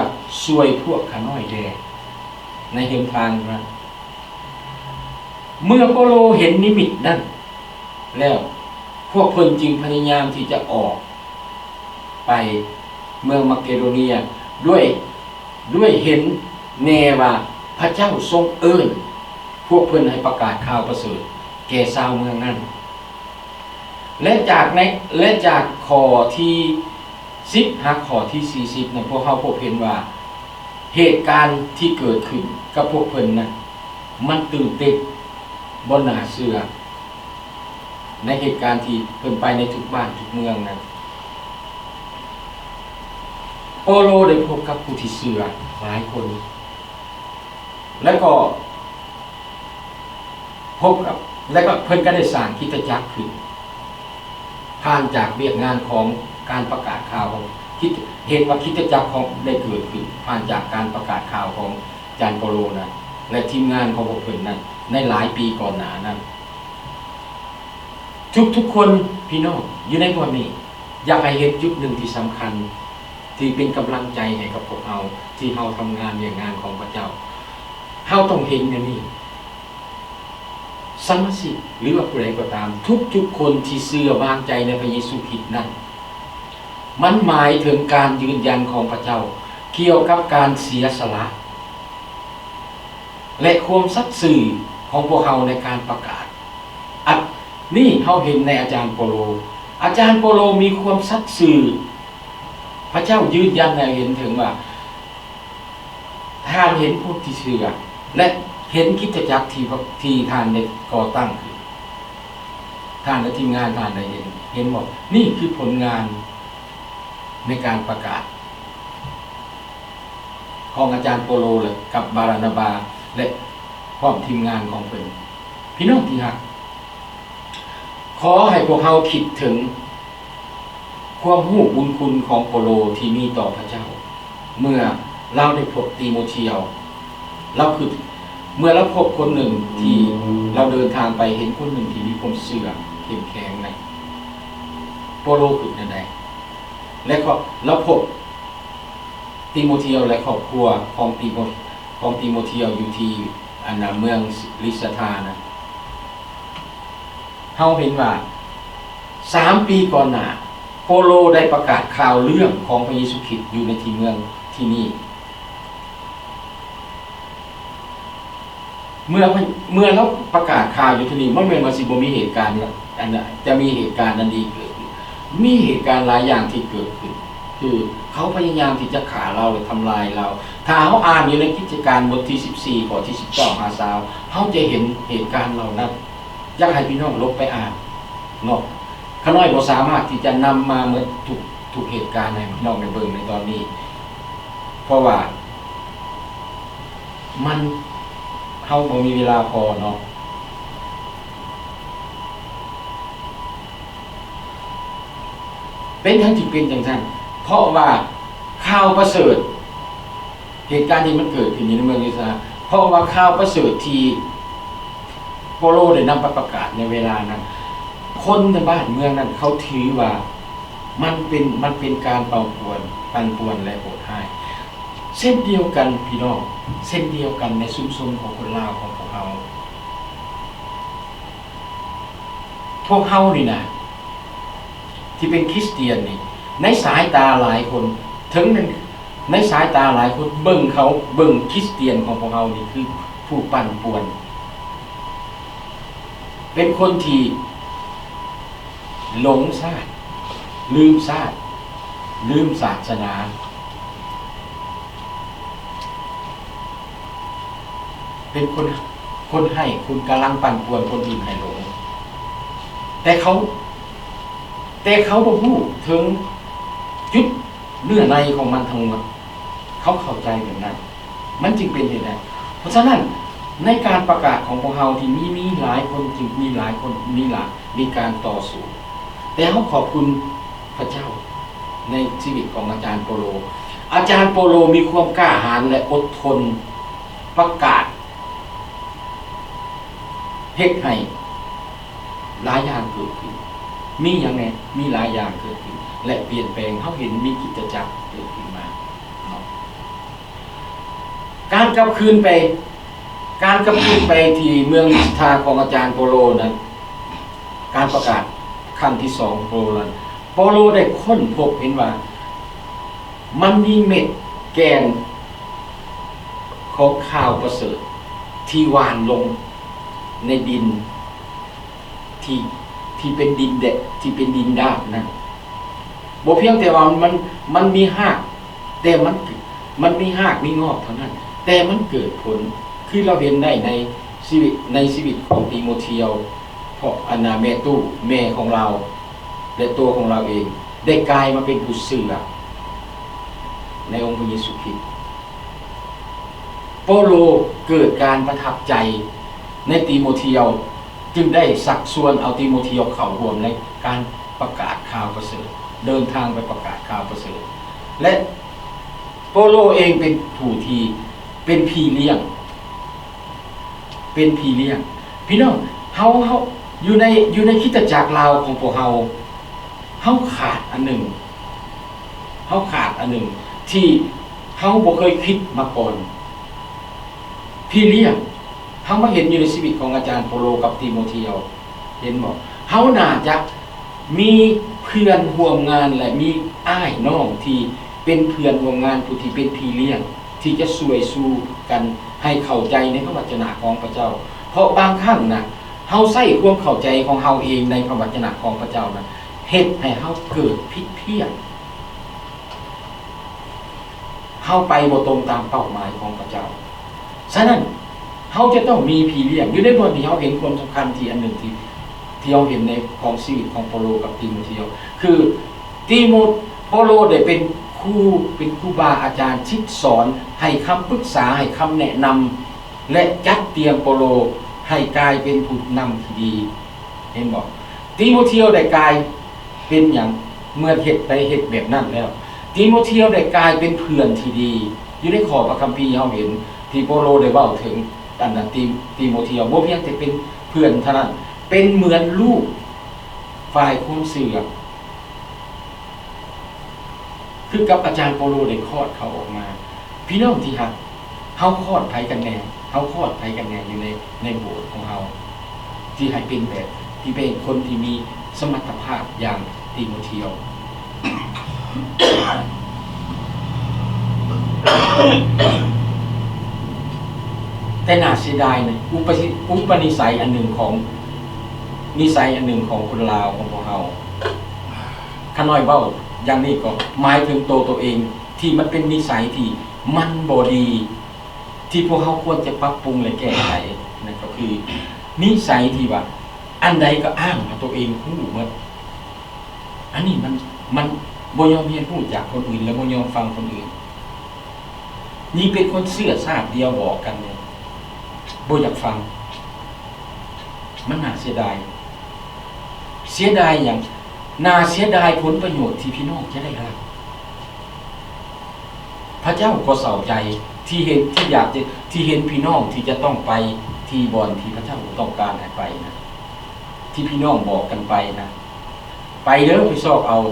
ຊ່ວຍພວກຂ້ານ້ອຍແດ່. ໃນເຮືອນທາງນັ້ນ, ເມື່ອເປາໂລເຫັນນິມິດນັ້ນແລ້ວ, ພວກເພິ່ນຈຶ່ງພະຍາຍາມທີ່ຈະອອກໄປເມືອງມາເກໂດເນຍ ດ້ວຍ, ດ້ວຍເຫັນແນ່ວ່າພະເຈົ້າຊົງເອີ້ນພວກເພິ່ນໃຫ້ປະກາດຂ່າວປະເສີດແກ່ຊາວເມືອງນັ້ນ. ແລະ ຈາກໃນ, ແລະ ຈາກຂໍ້ທີສິບຫາຂໍ້ທີສີ່ສິບນັ້ນ, ພວກເຮົາພົບເຫັນວ່າເຫດການທີ່ເກີດຂຶ້ນກັບພວກເພິ່ນນັ້ນ ມັນຕື່ນເຕັ້ນ, ບໍ່ໜ້າເຊື່ອ. ໃນເຫດການທີ່ເພິ່ນໄປໃນທຸກບ້ານທຸກເມືອງນັ້ນ, ເປາໂລໄດ້ພົບກັບຜູ້ທີ່ເຊື່ອຫຼາຍຄົນ ແລະ ກໍ ພົບກັບ ແລະ ກໍເພິ່ນກໍໄດ້ສ້າງຄຣິສຕະຈັກຂຶ້ນ ຜ່ານຈາກວຽກງານຂອງການປະກາດຂ່າວຂອງ ເຫັນວ່າຄຣິສຕະຈັກຂອງ ໄດ້ເກີດຂຶ້ນ ຜ່ານຈາກການປະກາດຂ່າວຂອງອາຈານເປາໂລນັ້ນ ແລະ ທີມງານຂອງພວກເພິ່ນນັ້ນ ໃນຫຼາຍປີກ່ອນໜ້ານັ້ນ. ທຸກໆຄົນ, ພີ່ນ້ອງ, ຢູ່ໃນບ່ອນນີ້ ຢາກໃຫ້ເຫັນຈຸດໜຶ່ງທີ່ສຳຄັນ ທີ່ເປັນກຳລັງໃຈໃຫ້ກັບພວກເຮົາ ທີ່ເຮົາທຳງານວຽກງານຂອງພະເຈົ້າ. ເຮົາຕ້ອງເຫັນແນວນີ້, ສະມາຊິກ ຫຼືວ່າຜູ້ໃດກໍຕາມ, ທຸກໆຄົນທີ່ເຊື່ອວາງໃຈໃນພະເຢຊູຄຣິດນັ້ນ, ມັນໝາຍເຖິງການຢືນຢັນຂອງພະເຈົ້າກ່ຽວກັບການເສຍສະຫຼະ ແລະ ຄວາມສັດຊື່ຂອງພວກເຮົາໃນການປະກາດ. ອັນນີ້ເຮົາເຫັນໃນອາຈານເປາໂລ. ອາຈານເປາໂລມີຄວາມສັດຊື່. ພະເຈົ້າຢືນຢັນໃຫ້ເຫັນເຖິງວ່າ ທ່ານເຫັນຜູ້ທີ່ເຊື່ອ ແລະ ເຫັນຄຣິສຕະຈັກທີ່ ທີ່ທ່ານໄດ້ກໍ່ຕັ້ງຂຶ້ນ. ທ່ານ ແລະ ທີມງານທ່ານໄດ້ເຫັນ, ເຫັນບໍ່? ນີ້ຄືຜົນງານໃນການປະກາດຂອງອາຈານໂປໂລ ແລະ ກັບບາຣານາບາ ແລະ ພ້ອມທີມງານຂອງເພິ່ນ. ພີ່ນ້ອງທີ່ຮັກ, ຂໍໃຫ້ພວກເຮົາຄິດເຖິງຄວາມຮູ້ບຸນຄຸນຂອງໂປໂລທີ່ມີຕໍ່ພະເຈົ້າ ເມື່ອລາວໄດ້ພົບຕີໂມທຽວ. ລາວຄິດ ເມື່ອລາວພົບຄົນໜຶ່ງທີ່ລາວເດີນທາງໄປ ເຫັນຄົນໜຶ່ງທີ່ມີຄວາມເຊື່ອເຂັ້ມແຂງນັ້ນ, ໂປໂລຄິດແນວໃດ? ແລະ ກໍລາວພົບຕີໂມທຽວ ແລະ ຄອບຄົວຂອງຕີໂມ ຂອງຕີໂມທຽວຢູ່ທີ່ ອັນນ່າ ເມືອງລິດສະທານະ. ເຮົາເຫັນວ່າ ສາມປີກ່ອນໜ້າ ໂປໂລໄດ້ປະກາດຂ່າວເລື່ອງຂອງພະເຢຊູຄຣິດຢູ່ໃນທີ່ເມືອງທີ່ນີ້. ເມື່ອ ເມື່ອລາວປະກາດຂ່າວຢູ່ທີ່ນີ້ ບໍ່ແມ່ນວ່າຊິບໍ່ມີເຫດການ ອັນ ຈະມີເຫດການອັນດີເກີດຂຶ້ນ. ມີເຫດການຫຼາຍຢ່າງທີ່ເກີດຂຶ້ນ. ຄືເຂົາພະຍາຍາມທີ່ຈະຂ້າລາວ ແລະ ທຳລາຍລາວ. ຖ້າເຮົາອ່ານຢູ່ໃນກິດຈະການບົດທີສິບສີ່ ຂໍ້ທີສິບເກົ້າຫາຊາວ ເຮົາຈະເຫັນເຫດການເຫຼົ່ານັ້ນ. ຢາກໃຫ້ພີ່ນ້ອງລົງໄປອ່ານເນາະ. ຂ້ານ້ອຍບໍ່ສາມາດທີ່ຈະນຳມາໝົດທຸກ ທຸກເຫດການໃຫ້ພີ່ນ້ອງໄດ້ເບິ່ງໃນຕອນນີ້ ເພາະວ່າມັນ ເຮົາບໍ່ມີເວລາພໍເນາະ. ເປັນຫຍັງຈຶ່ງເປັນຈັ່ງຊັ້ນ? ເພາະວ່າຂ່າວປະເສີດ ເຫດການທີ່ມັນເກີດຂຶ້ນຢູ່ໃນເມືອງເຢຣູຊາເລັມ ເພາະວ່າຂ່າວປະເສີດທີ່ເປາໂລໄດ້ນຳໄປປະກາດໃນເວລານັ້ນ ຄົນໃນບ້ານເມືອງນັ້ນເຂົາຖືວ່າມັນເປັນ ມັນເປັນການປັ່ນປ່ວນ ປັ່ນປ່ວນ ແລະ ໂຫດຮ້າຍ. ເຊັ່ນດຽວກັນພີ່ນ້ອງ, ເຊັ່ນດຽວກັນໃນຊຸມຊົນຂອງຄົນລາວຂອງພວກເຮົາ. ພວກເຮົານີ້ນະ ທີ່ເປັນຄຣິສຕຽນນີ້ ໃນສາຍຕາຫຼາຍຄົນ ເຖິງແມ່ນໃນສາຍຕາຫຼາຍຄົນເບິ່ງເຂົາ ເບິ່ງຄຣິສຕຽນຂອງພວກເຮົານີ້ຄືຜູ້ປັ່ນປ່ວນ, ເປັນຄົນທີ່ຫຼົງຊາດ, ລືມຊາດ, ລືມສາສະໜາ. ເປັນຄົນ ຄົນໃຫ້ ຄົນກຳລັງປັ່ນປ່ວນຄົນອື່ນໃຫ້ຫຼົງ. ແຕ່ເຂົາ ແຕ່ເຂົາບໍ່ຮູ້ເຖິງຈຸດເນື້ອໃນຂອງມັນທັງໝົດ. ເຂົາເຂົ້າໃຈແບບນັ້ນ ມັນຈຶ່ງເປັນເຫດໃດ. ເພາະສະນັ້ນ ໃນການປະກາດຂອງພວກເຮົາທີ່ມີ ມີຫຼາຍຄົນ ຈຶ່ງມີຫຼາຍຄົນ ມີຫຼາຍ ມີການຕໍ່ສູ້. ແຕ່ເຮົາຂອບຄຸນພະເຈົ້າໃນຊີວິດຂອງອາຈານໂປໂລ. ອາຈານໂປໂລມີຄວາມກ້າຫານ ແລະ ອົດທົນປະກາດ ເຮັດໃຫ້ຫຼາຍຢ່າງເກີດຂຶ້ນ. ມີຫຍັງແດ່? ມີຫຼາຍຢ່າງເກີດຂຶ້ນ ແລະ ປ່ຽນແປງ. ເຮົາເຫັນມີຄຣິສຕະຈັກເກີດຂຶ້ນມາເນາະ. ການກັບຄືນໄປ ການກັບຄືນໄປທີ່ເມືອງລິດສະທາຂອງອາຈານໂປໂລນັ້ນ, ການປະກາດຄັ້ງທີສອງຂອງໂປໂລນັ້ນ, ໂປໂລໄດ້ຄົ້ນພົບເຫັນວ່າ ມັນມີເມັດແກ່ນຂອງຂ່າວປະເສີດທີ່ຫວ່ານລົງໃນດິນ ທີ່ ທີ່ເປັນດິນແດະ ທີ່ເປັນດິນດ້ານນັ້ນ. ບໍ່ພຽງແຕ່ວ່າມັນ ມັນມີຮາກ, ແຕ່ມັນ ມັນມີຮາກມີງອກເທົ່ານັ້ນ, ແຕ່ມັນເກີດຜົນ, ຄືເຮົາເຫັນໄດ້ໃນຊີວິດ ໃນຊີວິດຂອງຕີໂມທຽວ, ເພາະອັນນ່າແມ່ຕູ້ ແມ່ຂອງລາວ ແລະ ຕົວຂອງລາວເອງ ໄດ້ກາຍມາເປັນຜູ້ເຊື່ອໃນອົງພະເຢຊູຄຣິດ. ເປາໂລເກີດການປະທັບໃຈໃນຕີໂມທຽວ, ຈຶ່ງໄດ້ຊັກຊວນເອົາຕີໂມທຽວເຂົ້າຮ່ວມໃນການປະກາດຂ່າວປະເສີດ, ເດີນທາງໄປປະກາດຂ່າວປະເສີດ. ແລະ ເປາໂລເອງເປັນຜູ້ທີ່ເປັນພີ່ລ້ຽງ, ເປັນພີ່ລ້ຽງ. ພີ່ນ້ອງ, ເຮົາ ເຮົາຢູ່ໃນ ຢູ່ໃນຄຣິສຕະຈັກລາວຂອງພວກເຮົາ, ເຮົາຂາດອັນໜຶ່ງ, ເຮົາຂາດອັນໜຶ່ງທີ່ເຮົາບໍ່ເຄີຍຄິດມາກ່ອນ. ພີ່ລ້ຽງ, ເຮົາມາເຫັນຢູ່ໃນຊີວິດຂອງອາຈານເປາໂລກັບຕີໂມທຽວ, ເຫັນບໍ່? ເຮົາໜ້າຈະມີເພື່ອນຮ່ວມງານ ແລະ ມີອ້າຍນ້ອງທີ່ເປັນເພື່ອນຮ່ວມງານ ຜູ້ທີ່ເປັນພີ່ລ້ຽງ ທີ່ຈະຊ່ວຍຊູກັນໃຫ້ເຂົ້າໃຈໃນພະວະຈະນະຂອງພະເຈົ້າ. ເພາະບາງຄັ້ງນະ ເຮົາໃຊ້ຄວາມເຂົ້າໃຈຂອງເຮົາເອງໃນພະວະຈະນະຂອງພະເຈົ້ານັ້ນ ເຮັດໃຫ້ເຮົາເກີດຜິດພຽງ. ເຮົາໄປບໍ່ຕົງຕາມເປົ້າໝາຍຂອງພະເຈົ້າ. ສະນັ້ນ ເຮົາຈະຕ້ອງມີພີ່ລ້ຽງ. ຢູ່ໃນບ່ອນທີ່ເຮົາເຫັນຄວາມສຳຄັນທີ່ອັນໜຶ່ງທີ່ ທີ່ເຮົາເຫັນໃນຂອງຊີວິດຂອງເປົາໂລກັບຕີໂມທຽວ ຄື ຕີໂມ ເປົາໂລໄດ້ເປັນຄູ ເປັນຄູບາອາຈານ ສິດສອນ ໃຫ້ຄຳປຶກສາ ໃຫ້ຄຳແນະນຳ ແລະ ຈັດຕຽມເປົາໂລໃຫ້ກາຍເປັນຜູ້ນຳທີ່ດີ. ເຫັນບໍ່? ຕີໂມທຽວໄດ້ກາຍເປັນຫຍັງ? ເມື່ອເຮັດໄປເຮັດແບບນັ້ນແລ້ວ ຕີໂມທຽວໄດ້ກາຍເປັນເພື່ອນທີ່ດີ. ຢູ່ໃນຂໍ້ພະຄຳພີເຮົາເຫັນທີ່ເປົາໂລໄດ້ເວົ້າເຖິງອັນນັ້ນ ຕີ ຕີໂມທຽວ ບໍ່ພຽງແຕ່ເປັນເພື່ອນເທົ່ານັ້ນ ເປັນເໝືອນລູກຝ່າຍຄວາມເຊື່ອ. ຄືກັບອາຈານເປົາໂລໄດ້ຄອດເຂົາອອກມາ. ພີ່ນ້ອງທີ່ຮັກ, ເຮົາຄອດໃຜກັນແດ່? ເຮົາຄອດໃຜກັນແດ່ຢູ່ໃນ ໃນໂບດຂອງເຮົາ ທີ່ໃຫ້ເປັນແບບ ທີ່ເປັນຄົນທີ່ມີສະມັດຕະພາບຢ່າງຕີໂມທຽວ? ແຕ່ໜ້າເສຍດາຍນະ ອຸປະ ອຸປະນິໄສອັນໜຶ່ງຂອງ ນິໄສອັນໜຶ່ງຂອງຄົນລາວຂອງພວກເຮົາ ຂ້ານ້ອຍເວົ້າຢ່າງນີ້ກໍໝາຍເຖິງໂຕໂຕເອງ ທີ່ມັນເປັນນິໄສທີ່ມັນບໍ່ດີ ທີ່ພວກເຮົາຄວນຈະປັບປຸງ ແລະ ແກ້ໄຂ ນັ້ນກໍຄືນິໄສທີ່ວ່າ ອັນໃດກໍອ້າງວ່າໂຕເອງຮູ້ໝົດ. ອັນນີ້ມັນ ມັນບໍ່ຍອມຮຽນຮູ້ຈາກຄົນອື່ນ ແລະ ບໍ່ຍອມຟັງຄົນອື່ນ. ຍິ່ງເປັນຄົນເຊື້ອຊາດດຽວອອກກັນນີ້ ບໍ່ຢາກຟັງ. ມັນໜ້າເສຍດາຍ. ເສຍດາຍຫຍັງ? ໜ້າເສຍດາຍຜົນປະໂຫຍດທີ່ພີ່ນ້ອງຈະໄດ້ຮັບ. ພະເຈົ້າກໍເສົ້າໃຈທີ່ເຫັນ ທີ່ຢາກຈະ ທີ່ເຫັນພີ່ນ້ອງທີ່ຈະຕ້ອງໄປທີ່ບ່ອນທີ່ພະເຈົ້າບໍ່ຕ້ອງການໃຫ້ໄປນະ ທີ່ພີ່ນ້ອງບອກກັນໄປນະ ໄປເດີ ໄປຊອກເອົາ.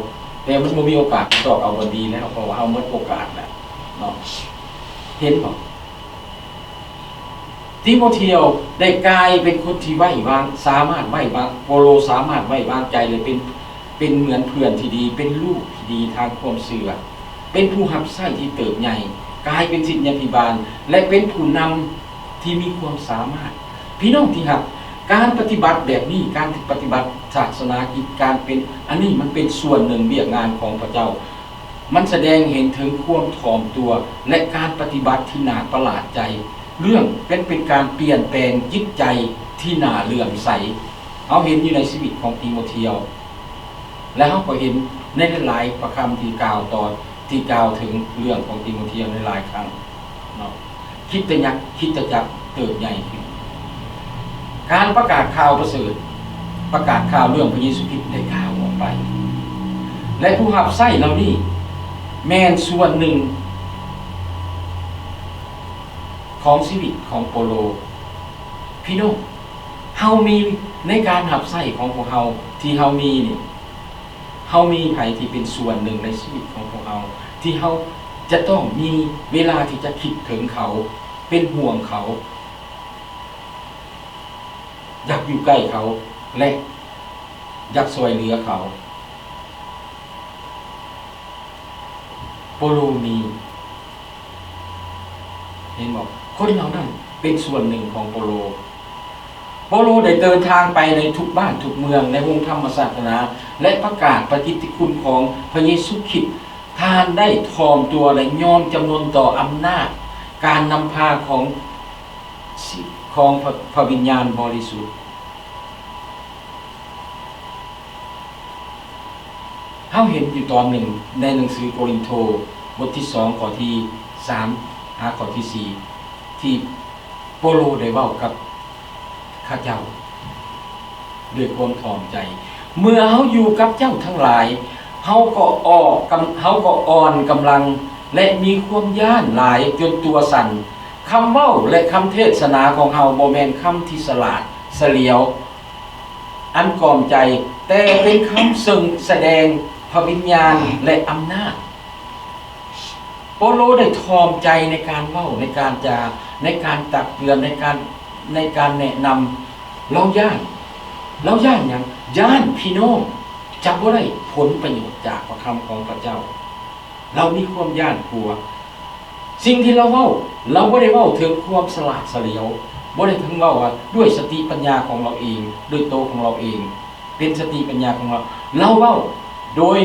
ແຕ່ມັນບໍ່ມີໂອກາດໄປຊອກເອົາບ່ອນດີແລ້ວ ເພາະວ່າເຮົາໝົດໂອກາດແລ້ວເນາະ. ເຫັນບໍ່? ຕີໂມທຽວໄດ້ກາຍເປັນຄົນທີ່ໄວ້ວາງ ສາມາດໄວ້ວາງ ເປົາໂລສາມາດໄວ້ວາງໃຈ ແລະ ເປັນ ເປັນເໝືອນເພື່ອນທີ່ດີ ເປັນລູກທີ່ດີທາງຄວາມເຊື່ອ ເປັນຜູ້ຮັບໃຊ້ທີ່ເຕີບໃຫຍ່ ກາຍເປັນສິດຍາພິບານ ແລະ ເປັນຜູ້ນຳທີ່ມີຄວາມສາມາດ. ພີ່ນ້ອງທີ່ຮັກ, ການປະຕິບັດແບບນີ້ ການປະຕິບັດສາສະໜາກິດ ການເປັນ ອັນນີ້ມັນເປັນສ່ວນໜຶ່ງວຽກງານຂອງພະເຈົ້າ. ມັນສະແດງເຫັນເຖິງຄວາມຖ່ອມຕົວ ແລະ ການປະຕິບັດທີ່ໜ້າປະຫຼາດໃຈ. ເລື່ອງເປັນ ເປັນການປ່ຽນແປງຈິດໃຈທີ່ໜ້າເຫຼື້ອມໃສ. ເຮົາເຫັນຢູ່ໃນຊີວິດຂອງຕີໂມທຽວ ແລະ ເຮົາກໍເຫັນໃນຫຼາຍໆພະຄຳທີ່ກ່າວຕອນ ທີ່ກ່າວເຖິງເລື່ອງຂອງຕີໂມທຽວໃນຫຼາຍຄັ້ງເນາະ. ຄຣິສຕະຈັກ ຄຣິສຕະຈັກເຕີບໃຫຍ່ຂຶ້ນ. ການປະກາດຂ່າວປະເສີດ, ປະກາດຂ່າວເລື່ອງພະເຢຊູຄຣິດໄດ້ກ່າວອອກໄປ ແລະ ຜູ້ຮັບໃຊ້ເຫຼົ່ານີ້ແມ່ນສ່ວນໜຶ່ງຂອງຊີວິດຂອງເປົາໂລ. ພີ່ນ້ອງ, ເຮົາມີໃນການຮັບໃຊ້ຂອງພວກເຮົາທີ່ເຮົາມີນີ້, ເຮົາມີໃຜທີ່ເປັນສ່ວນໜຶ່ງໃນຊີວິດຂອງພວກເຮົາ ທີ່ເຮົາຈະຕ້ອງມີເວລາທີ່ຈະຄິດເຖິງເຂົາ, ເປັນຫ່ວງເຂົາ, ຢາກຢູ່ໃກ້ເຂົາ ແລະ ຢາກຊ່ວຍເຫຼືອເຂົາ? ເປົາໂລມີ. ເຫັນບໍ່? ຄົນເຫຼົ່ານັ້ນເປັນສ່ວນໜຶ່ງຂອງເປົາໂລ. ເປົາໂລໄດ້ເດີນທາງໄປໃນທຸກບ້ານທຸກເມືອງໃນວົງທຳມະສາສະໜາ ແລະ ປະກາດພະກິດຕິຄຸນຂອງພະເຢຊູຄຣິດ. ທ່ານໄດ້ຖ່ອມຕົວ ແລະ ຍອມຈຳນົນຕໍ່ອຳນາດການນຳພາຂອງ ຂອງພະ ພະວິນຍານບໍລິສຸດ. ເຮົາເຫັນຢູ່ຕອນໜຶ່ງໃນໜັງສືໂກລິນໂທ ບົດທີສອງ ຂໍ້ທີສາມ ຫາຂໍ້ທີສີ່ ທີ່ເປົາໂລໄດ້ເວົ້າກັບເຂົາເຈົ້າດ້ວຍຄວາມຖ່ອມໃຈ, ເມື່ອເຮົາຢູ່ກັບເຈົ້າທັງຫຼາຍ, ເຮົາກໍອອກກຳ ເຮົາກໍອ່ອນກຳລັງ ແລະ ມີຄວາມຢ້ານຫຼາຍຈົນຕົວສັ່ນ. ຄຳເວົ້າ ແລະ ຄຳເທດສະໜາຂອງເຮົາບໍ່ແມ່ນຄຳທີ່ສະຫຼາດສະຫຼຽວ ອັນກອມໃຈ, ແຕ່ເປັນຄຳເຊິ່ງສະແດງພະວິນຍານ ແລະ ອຳນາດ. ເປົາໂລໄດ້ຖ່ອມໃຈໃນການເວົ້າ, ໃນການຈາ, ໃນການຕັກເຕືອນ, ໃນການ, ໃນການແນະນຳ. ລາວຢ້ານ, ລາວຢ້ານຫຍັງ? ຢ້ານພີ່ນ້ອງຈະບໍ່ໄດ້ຜົນປະໂຫຍດຈາກພະຄຳຂອງພະເຈົ້າ. ລາວມີຄວາມຢ້ານກົວ. ສິ່ງທີ່ລາວເວົ້າ, ລາວບໍ່ໄດ້ເວົ້າເຖິງຄວາມສະຫຼາດສະຫຼຽວ, ບໍ່ໄດ້ເຖິງເວົ້າວ່າດ້ວຍສະຕິປັນຍາຂອງລາວເອງ, ດ້ວຍໂຕຂອງລາວເອງ, ເປັນສະຕິປັນຍາຂອງລາວ. ລາວເວົ້າໂດຍ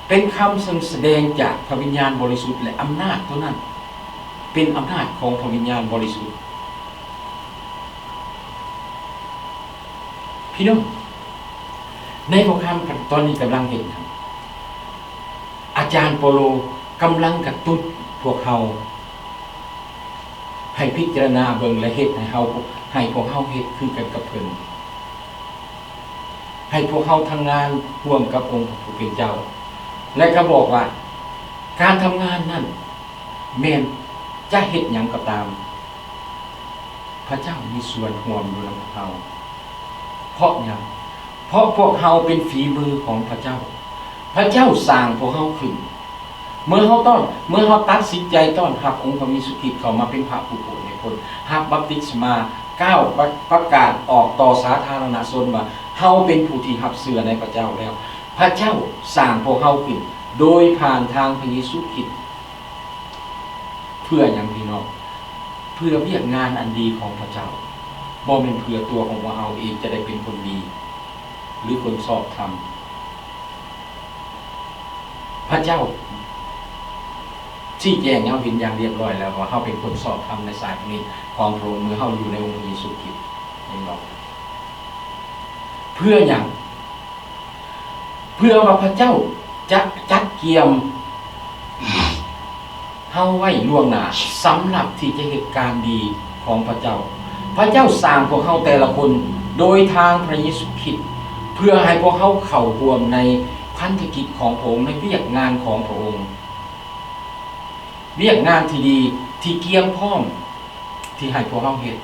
ເປັນຄຳເຊິ່ງສະແດງຈາກພະວິນຍານບໍລິສຸດ ແລະ ອຳນາດໂຕນັ້ນເປັນອຳນາດຂອງພະວິນຍານບໍລິສຸດ. ພີ່ນ້ອງ, ໃນພວກຂ້າພະເຈົ້າຕອນນີ້ກຳລັງເຮັດຫຍັງ? ອາຈານເປົາໂລກຳລັງກະຕຸ້ນພວກເຮົາ ໃຫ້ພິຈາລະນາເບິ່ງ ແລະ ເຮັດໃຫ້ເຮົາ, ໃຫ້ພວກເຮົາເຮັດຄືກັນກັບເພິ່ນ, ໃຫ້ພວກເຮົາທຳງານຮ່ວມກັບອົງພະຜູ້ເປັນເຈົ້າ ແລະ ກໍບອກວ່າ ການທຳງານນັ້ນແມ່ນຈະເຮັດຫຍັງກໍຕາມ ພະເຈົ້າມີສ່ວນຮ່ວມຢູ່ນຳພວກເຮົາ. ເພາະຫຍັງ? ເພາະພວກເຮົາເປັນຝີມືຂອງພະເຈົ້າ. ພະເຈົ້າສ້າງພວກເຮົາຂຶ້ນ. ເມື່ອເຮົາຕ້ອນ, ເມື່ອເຮົາຕັດສິນໃຈຕ້ອນຮັບອົງພະເຢຊູຄຣິດເຂົ້າມາເປັນພະຜູ້ໂປດໃນຄົນ, ຮັບບັບຕິສມາ, ກ້າວປະ, ປະກາດອອກຕໍ່ສາທາລະນະຊົນວ່າເຮົາເປັນຜູ້ທີ່ຮັບເຊື່ອໃນພະເຈົ້າແລ້ວ, ພະເຈົ້າສ້າງພວກເຮົາຂຶ້ນໂດຍຜ່ານທາງພະເຢຊູຄຣິດ. ເພື່ອຫຍັງພີ່ນ້ອງ? ເພື່ອວຽກງານອັນດີຂອງພະເຈົ້າ, ບໍ່ແມ່ນເພື່ອຕົວຂອງພວກເຮົາເອງຈະໄດ້ເປັນຄົນດີ ຫຼື ຄົນຊອບທຳ. ພະເຈົ້າຊີ້ແຈງໃຫ້ເຮົາເຫັນຢ່າງລຽບລ້ອຍແລ້ວວ່າເຮົາເປັນຄົນຊອບທຳໃນສາຍພະເນດຂອງພະອົງ ເມື່ອເຮົາຢູ່ໃນອົງພະເຢຊູຄຣິດ. ເຫັນບໍ່? ເພື່ອຫຍັງ? ເພື່ອວ່າພະເຈົ້າຈະຈັດກຽມເຮົາໄວ້ລ່ວງໜ້າ ສຳລັບທີ່ຈະເຮັດການດີຂອງພະເຈົ້າ. ພະເຈົ້າສ້າງພວກເຮົາແຕ່ລະຄົນໂດຍທາງພະເຢຊູຄຣິດ ເພື່ອໃຫ້ພວກເຮົາເຂົ້າຮ່ວມໃນພັນທະກິດຂອງພະອົງ, ໃນວຽກງານຂອງພະອົງ, ວຽກງານທີ່ດີທີ່ກຽມພ້ອມທີ່ໃຫ້ພວກເຮົາເຮັດ.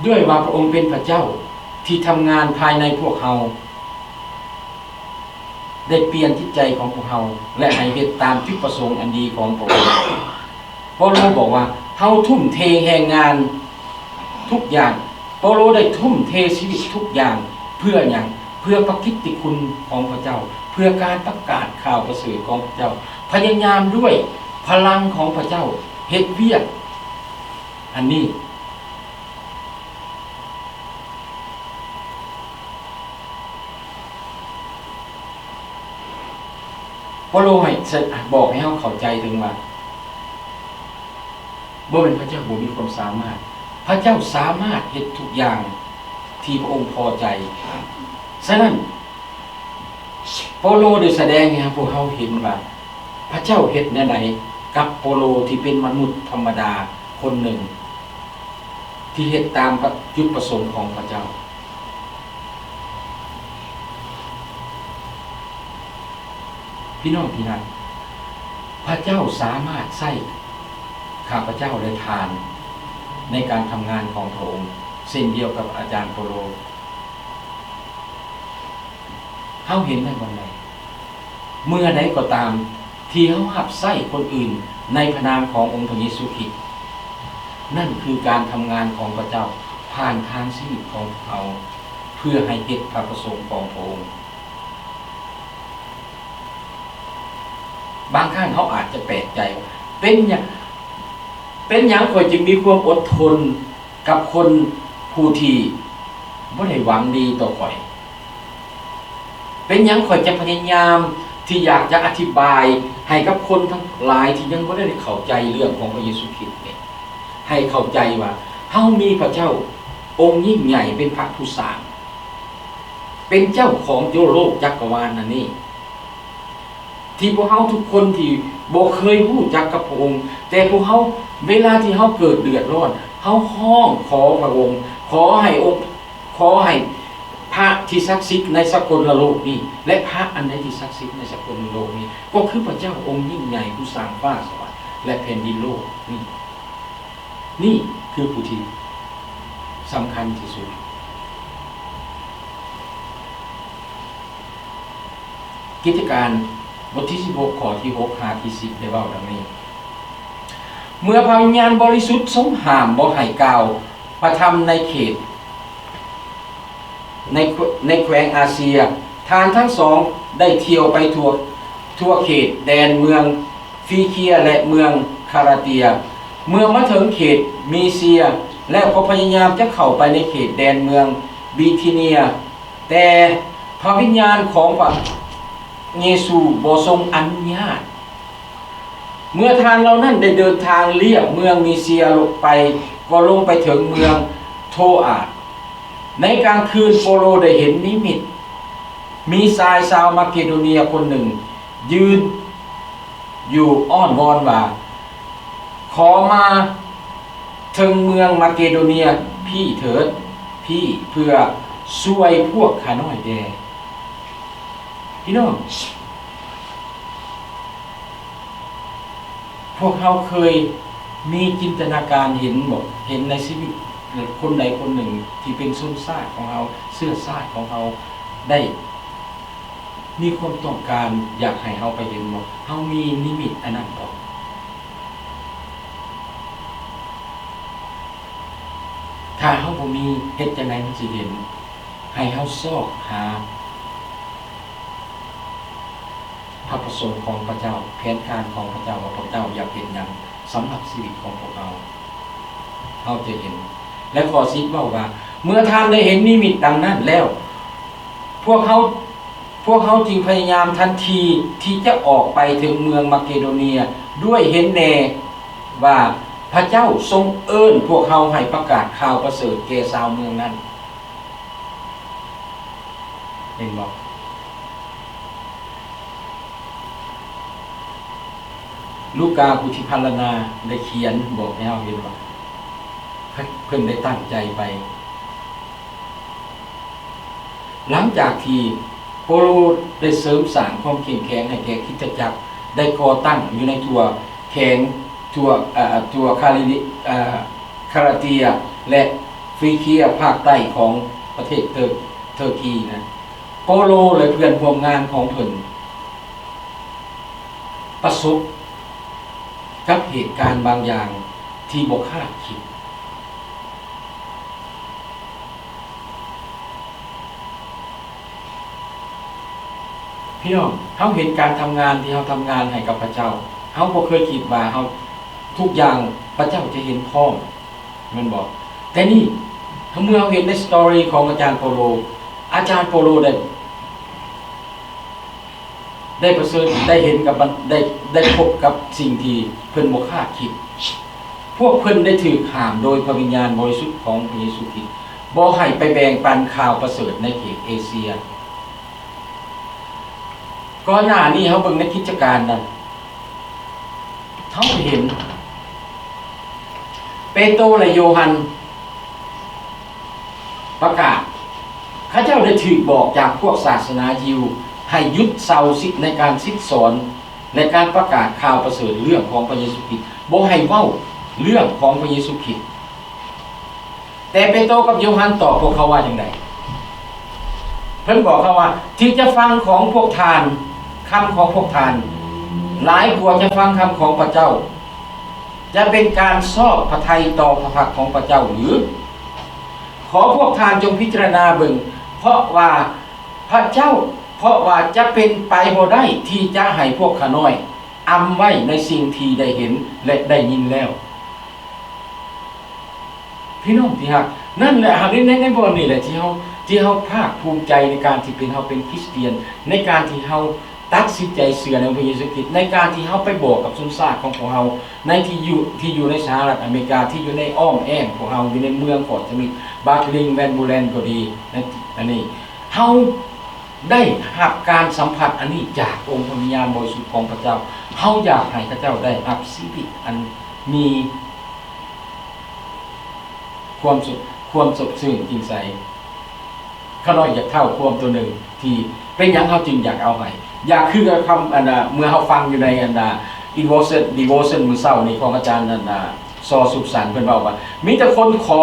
ດ້ວຍວ່າພະອົງເປັນພະເຈົ້າທີ່ທຳງານພາຍໃນພວກເຮົາ, ໄດ້ປ່ຽນຈິດໃຈຂອງພວກເຮົາ ແລະ ໃຫ້ເຮັດຕາມຈຸດປະສົງອັນດີຂອງພະອົງ. ເປົາໂລບອກວ່າ ເຮົາທຸ່ມເທແຮງງານທຸກຢ່າງ. ເປົາໂລໄດ້ທຸ່ມເທຊີວິດທຸກຢ່າງເພື່ອຫຍັງ? ເພື່ອພະກິດຕິຄຸນຂອງພະເຈົ້າ, ເພື່ອການປະກາດຂ່າວປະເສີດຂອງພະເຈົ້າ, ພະຍາຍາມດ້ວຍພະລັງຂອງພະເຈົ້າເຮັດວຽກອັນນີ້. ເປົາໂລໃຫ້ ບອກໃຫ້ເຮົາເຂົ້າໃຈເຖິງວ່າ ບໍ່ແມ່ນພະເຈົ້າບໍ່ມີຄວາມສາມາດ, ພະເຈົ້າສາມາດເຮັດທຸກຢ່າງທີ່ພະອົງພໍໃຈ. ສະນັ້ນ ເປົາໂລໄດ້ສະແດງໃຫ້ພວກເຮົາເຫັນວ່າ ພະເຈົ້າເຮັດແນວໃດກັບເປົາໂລທີ່ເປັນມະນຸດທຳມະດາຄົນໜຶ່ງ ທີ່ເຮັດຕາມປະ, ຈຸດປະສົງຂອງພະເຈົ້າ. ພີ່ນ້ອງທີ່ຮັກ, ພະເຈົ້າສາມາດໃຊ້ຂ້າພະເຈົ້າ ແລະ ທ່ານ ໃນການທຳງານຂອງພະອົງ ເຊັ່ນດຽວກັບອາຈານເປົາໂລ. ເຮົາເຫັນໃນວັນໃດ ເມື່ອໃດກໍຕາມທີ່ເຮົາຮັບໃຊ້ຄົນອື່ນໃນພະນາມຂອງອົງພະເຢຊູຄຣິດ, ນັ້ນຄືການທຳງານຂອງພະເຈົ້າຜ່ານທາງຊີວິດຂອງເຮົາ ເພື່ອໃຫ້ເຮັດພະປະສົງຂອງພະອົງ. ບາງຄັ້ງເຮົາອາດຈະແປກໃຈວ່າ ເປັນຫຍັງ, ເປັນຫຍັງຂ້ອຍຈຶ່ງມີຄວາມອົດທົນກັບຄົນຜູ້ທີ່ບໍ່ໄດ້ຫວັງດີຕໍ່ຂ້ອຍ? ເປັນຫຍັງຂ້ອຍຈະພະຍາຍາມທີ່ຢາກຈະອະທິບາຍໃຫ້ກັບຄົນທັງຫຼາຍທີ່ຍັງບໍ່ໄດ້ເຂົ້າໃຈເລື່ອງຂອງພະເຢຊູຄຣິດນີ້ ໃຫ້ເຂົ້າໃຈວ່າເຮົາມີພະເຈົ້າອົງຍິ່ງໃຫຍ່ເປັນພະຜູ້ສ້າງ, ເປັນເຈົ້າຂອງໂລກຈັກກະວານອັນນີ້ ທີ່ພວກເຮົາທຸກຄົນທີ່ບໍ່ເຄີຍຮູ້ຈັກກັບພະອົງ, ແຕ່ພວກເຮົາ ເວລາທີ່ເຮົາເກີດເດືອດຮ້ອນ ເຮົາຮ້ອງຂໍພະອົງ, ຂໍໃຫ້ອົງ, ຂໍໃຫ້ພະທີ່ສັກສິດໃນສາກົນລະໂລກນີ້ ແລະ ພະອັນໃດທີ່ສັກສິດໃນສາກົນລະໂລກນີ້ ກໍຄືພະເຈົ້າອົງຍິ່ງໃຫຍ່ ຜູ້ສ້າງຟ້າສະຫວັນ ແລະ ແຜ່ນດິນໂລກນີ້. ນີ້ຄືຜູ້ທີ່ສຳຄັນທີ່ສຸດ. ກິດຈະການ ບົດທີສິບຫົກ ຂໍ້ທີຫົກຫາທີສິບ ໄດ້ເວົ້າດັ່ງນີ້, ເມື່ອພະວິນຍານບໍລິສຸດຊົງຫ້າມບໍ່ໃຫ້ກ່າວພະທຳໃນເຂດ ໃນ, ໃນແຂວງອາເຊຍ, ທ່ານທັງສອງໄດ້ທ່ຽວໄປທົ່ວ, ທົ່ວເຂດແດນເມືອງ ຟີເຄຍ ແລະ ເມືອງຄາລາເຕຍ. ເມື່ອມາເຖິງເຂດເມເຊຍແລ້ວ ກໍພະຍາຍາມຈະເຂົ້າໄປໃນເຂດແດນເມືອງບິທິເນຍ, ແຕ່ພະວິນຍານຂອງພະເຢຊູບໍ່ຊົງອະນຸຍາດ. ເມື່ອທ່ານເຫຼົ່ານັ້ນໄດ້ເດີນທາງລຽບເມືອງເມເຊຍລົງໄປ, ກໍລົງໄປເຖິງເມືອງໂທອາດ. ໃນກາງຄືນ ໂປໂລໄດ້ເຫັນນິມິດ. ມີຊາຍຊາວມາເກໂດເນຍຄົນໜຶ່ງຢືນຢູ່ອ້ອນວອນວ່າ, ຂໍມາເຖິງເມືອງມາເກໂດເນຍພີ້ເຖີດ, ພີ້ເພື່ອຊ່ວຍພວກຂ້ານ້ອຍແດ່. ພີ່ນ້ອງ, ພວກເຮົາເຄີຍມີຈິນຕະນາການເຫັນບໍ່? ເຫັນໃນຊີວິດຄົນໃດຄົນໜຶ່ງທີ່ເປັນຊົນຊາດຂອງເຮົາ, ເຊື້ອຊາດຂອງເຮົາ ໄດ້ມີຄວາມຕ້ອງການຢາກໃຫ້ເຮົາໄປເຫັນບໍ່? ເຮົາມີນິມິດອັນນັ້ນບໍ່? ຖ້າເຮົາບໍ່ມີ, ເຮັດຈັ່ງໃດມັນຊິເຫັນ? ໃຫ້ເຮົາຊອກຫາ ພະປະສົງຂອງພະເຈົ້າ, ແຜນການຂອງພະເຈົ້າ ວ່າພະເຈົ້າຢາກເຮັດຫຍັງສຳລັບຊີວິດຂອງພວກເຮົາ, ເຮົາຈະເຫັນ. ແລະ ຂໍ້ສິບເວົ້າວ່າ, ເມື່ອທ່ານໄດ້ເຫັນນິມິດດັ່ງນັ້ນແລ້ວ, ພວກເຮົາ, ພວກເຮົາຈຶ່ງພະຍາຍາມທັນທີທີ່ຈະອອກໄປເຖິງເມືອງມາເກໂດເນຍ ດ້ວຍເຫັນແນ່ວ່າພະເຈົ້າຊົງເອີ້ນພວກເຮົາໃຫ້ປະກາດຂ່າວປະເສີດແກ່ຊາວເມືອງນັ້ນ. ເຫັນບໍ່? ລູກາຜູ້ທີ່ພັນລະນາໄດ້ຂຽນບອກໃຫ້ເຮົາເຫັນວ່າ ເພິ່ນໄດ້ຕັ້ງໃຈໄປ. ຫຼັງຈາກທີ່ໂປໂລໄດ້ເສີມສ້າງຄວາມເຂັ້ມແຂງໃຫ້ແກ່ຄຣິສຕະຈັກ ໄດ້ກໍ່ຕັ້ງຢູ່ໃນທົ່ວແຂວງ ທົ່ວ ເອີ ທົ່ວຄາລິ ເອີ ຄາລາເຕຍ ແລະ ຟີເຄຍ ພາກໃຕ້ຂອງປະເທດເຕີ ເຕີກີນະ, ໂປໂລ ແລະ ເພື່ອນຮ່ວມງານຂອງເພິ່ນປະສົບກັບເຫດການບາງຢ່າງທີ່ບໍ່ຄາດຄິດ. ພີ່ນ້ອງ, ເຮົາເຫັນການທຳງານທີ່ເຮົາທຳງານໃຫ້ກັບພະເຈົ້າ, ເຮົາບໍ່ເຄີຍຄິດວ່າເຮົາ ທຸກຢ່າງພະເຈົ້າຈະເຫັນພ້ອມ, ແມ່ນບໍ່? ແຕ່ນີ້ ເມື່ອເຮົາເຫັນໃນສະຕໍຣີຂອງອາຈານໂປໂລ, ອາຈານໂປໂລໄດ້ ໄດ້ປະເຊີນ ໄດ້ເຫັນກັບ ໄດ້ ໄດ້ພົບກັບສິ່ງທີ່ເພິ່ນບໍ່ຄາດຄິດ. ພວກເພິ່ນໄດ້ຖືກຫ້າມໂດຍພະວິນຍານບໍລິສຸດຂອງພະເຢຊູຄຣິດ ບໍ່ໃຫ້ໄປແບ່ງປັນຂ່າວປະເສີດໃນເຂດເອເຊຍ. ກ່ອນໜ້ານີ້ເຮົາເບິ່ງໃນກິດຈະການນັ້ນ ເຮົາຈະເຫັນເປໂຕ ແລະ ໂຢຮັນປະກາດ, ເຂົາເຈົ້າໄດ້ຖືກບອກຈາກພວກສາສະໜາຢິວໃຫ້ຢຸດເຊົາສິດໃນການສິດສອນ ແລະ ການປະກາດຂ່າວປະເສີດເລື່ອງຂອງພະເຢຊູຄຣິດ, ບໍ່ໃຫ້ເວົ້າເລື່ອງຂອງພະເຢຊູຄຣິດ. ແຕ່ເປໂຕກັບໂຢຮັນຕອບພວກເຂົາວ່າຈັ່ງໃດ? ເພິ່ນບອກເຂົາວ່າ, ທີ່ຈະຟັງຂອງພວກທ່ານ, ຄຳຂອງພວກທ່ານ, ຫຼາຍກວ່າຈະຟັງຄຳຂອງພະເຈົ້າ, ຈະເປັນການຊອບພະໄທຕໍ່ພະພັກຂອງພະເຈົ້າຫຼື? ຂໍພວກທ່ານຈົ່ງພິຈາລະນາເບິ່ງ, ເພາະວ່າພະເຈົ້າ, ເພາະວ່າຈະເປັນໄປບໍ່ໄດ້ທີ່ຈະໃຫ້ພວກຂ້ານ້ອຍອຳໄວ້ໃນສິ່ງທີ່ໄດ້ເຫັນ ແລະ ໄດ້ຍິນແລ້ວ. ພີ່ນ້ອງທີ່ຮັກ, ນັ້ນແຫຼະ ໃນ ໃນ ໃນບ່ອນນີ້ແຫຼະທີ່ເຮົາ ທີ່ເຮົາພາກພູມໃຈໃນການທີ່ເປັນ ເຮົາເປັນຄຣິສຕຽນ, ໃນການທີ່ເຮົາຕັດສິນໃຈເຊື່ອໃນອົງພະເຢຊູຄຣິດ, ໃນການທີ່ເຮົາໄປບອກກັບຊົນຊາດຂອງພວກເຮົາ ໃນທີ່ຢູ່ ທີ່ຢູ່ໃນສະຫະລັດອາເມລິກາ, ທີ່ຢູ່ໃນອ້ອມແອ້ມພວກເຮົາ, ຢູ່ໃນເມືອງຟອດສະມິດ, ບັກລິງ, ແວນບູແລນກໍດີ, ໃນອັນນີ້ ເຮົາໄດ້ຮັບການສຳຜັດອັນນີ້ຈາກອົງພະວິນຍານບໍລິສຸດຂອງພະເຈົ້າ. ເຮົາຢາກໃຫ້ເຂົາເຈົ້າໄດ້ຮັບຊີວິດອັນມີ ຄວາມສະ ຄວາມສົດຊື່ນຈິງໃສ. ຂ້ານ້ອຍຢາກເລົ່າຄວາມຕົວໜຶ່ງທີ່ເປັນຫຍັງເຮົາຈຶ່ງຢາກເອົາໃຫ້ ຢາກຄືກັບຄຳ ອັນນ່າ ເມື່ອເຮົາຟັງຢູ່ໃນ ອັນນ່າ Devotion Devotion ມື້ເຊົ້ານີ້ຂອງອາຈານ ອັນນ່າ ຊໍ ສຸກສັນ ເພິ່ນເວົ້າວ່າ ມີແຕ່ຄົນຂໍ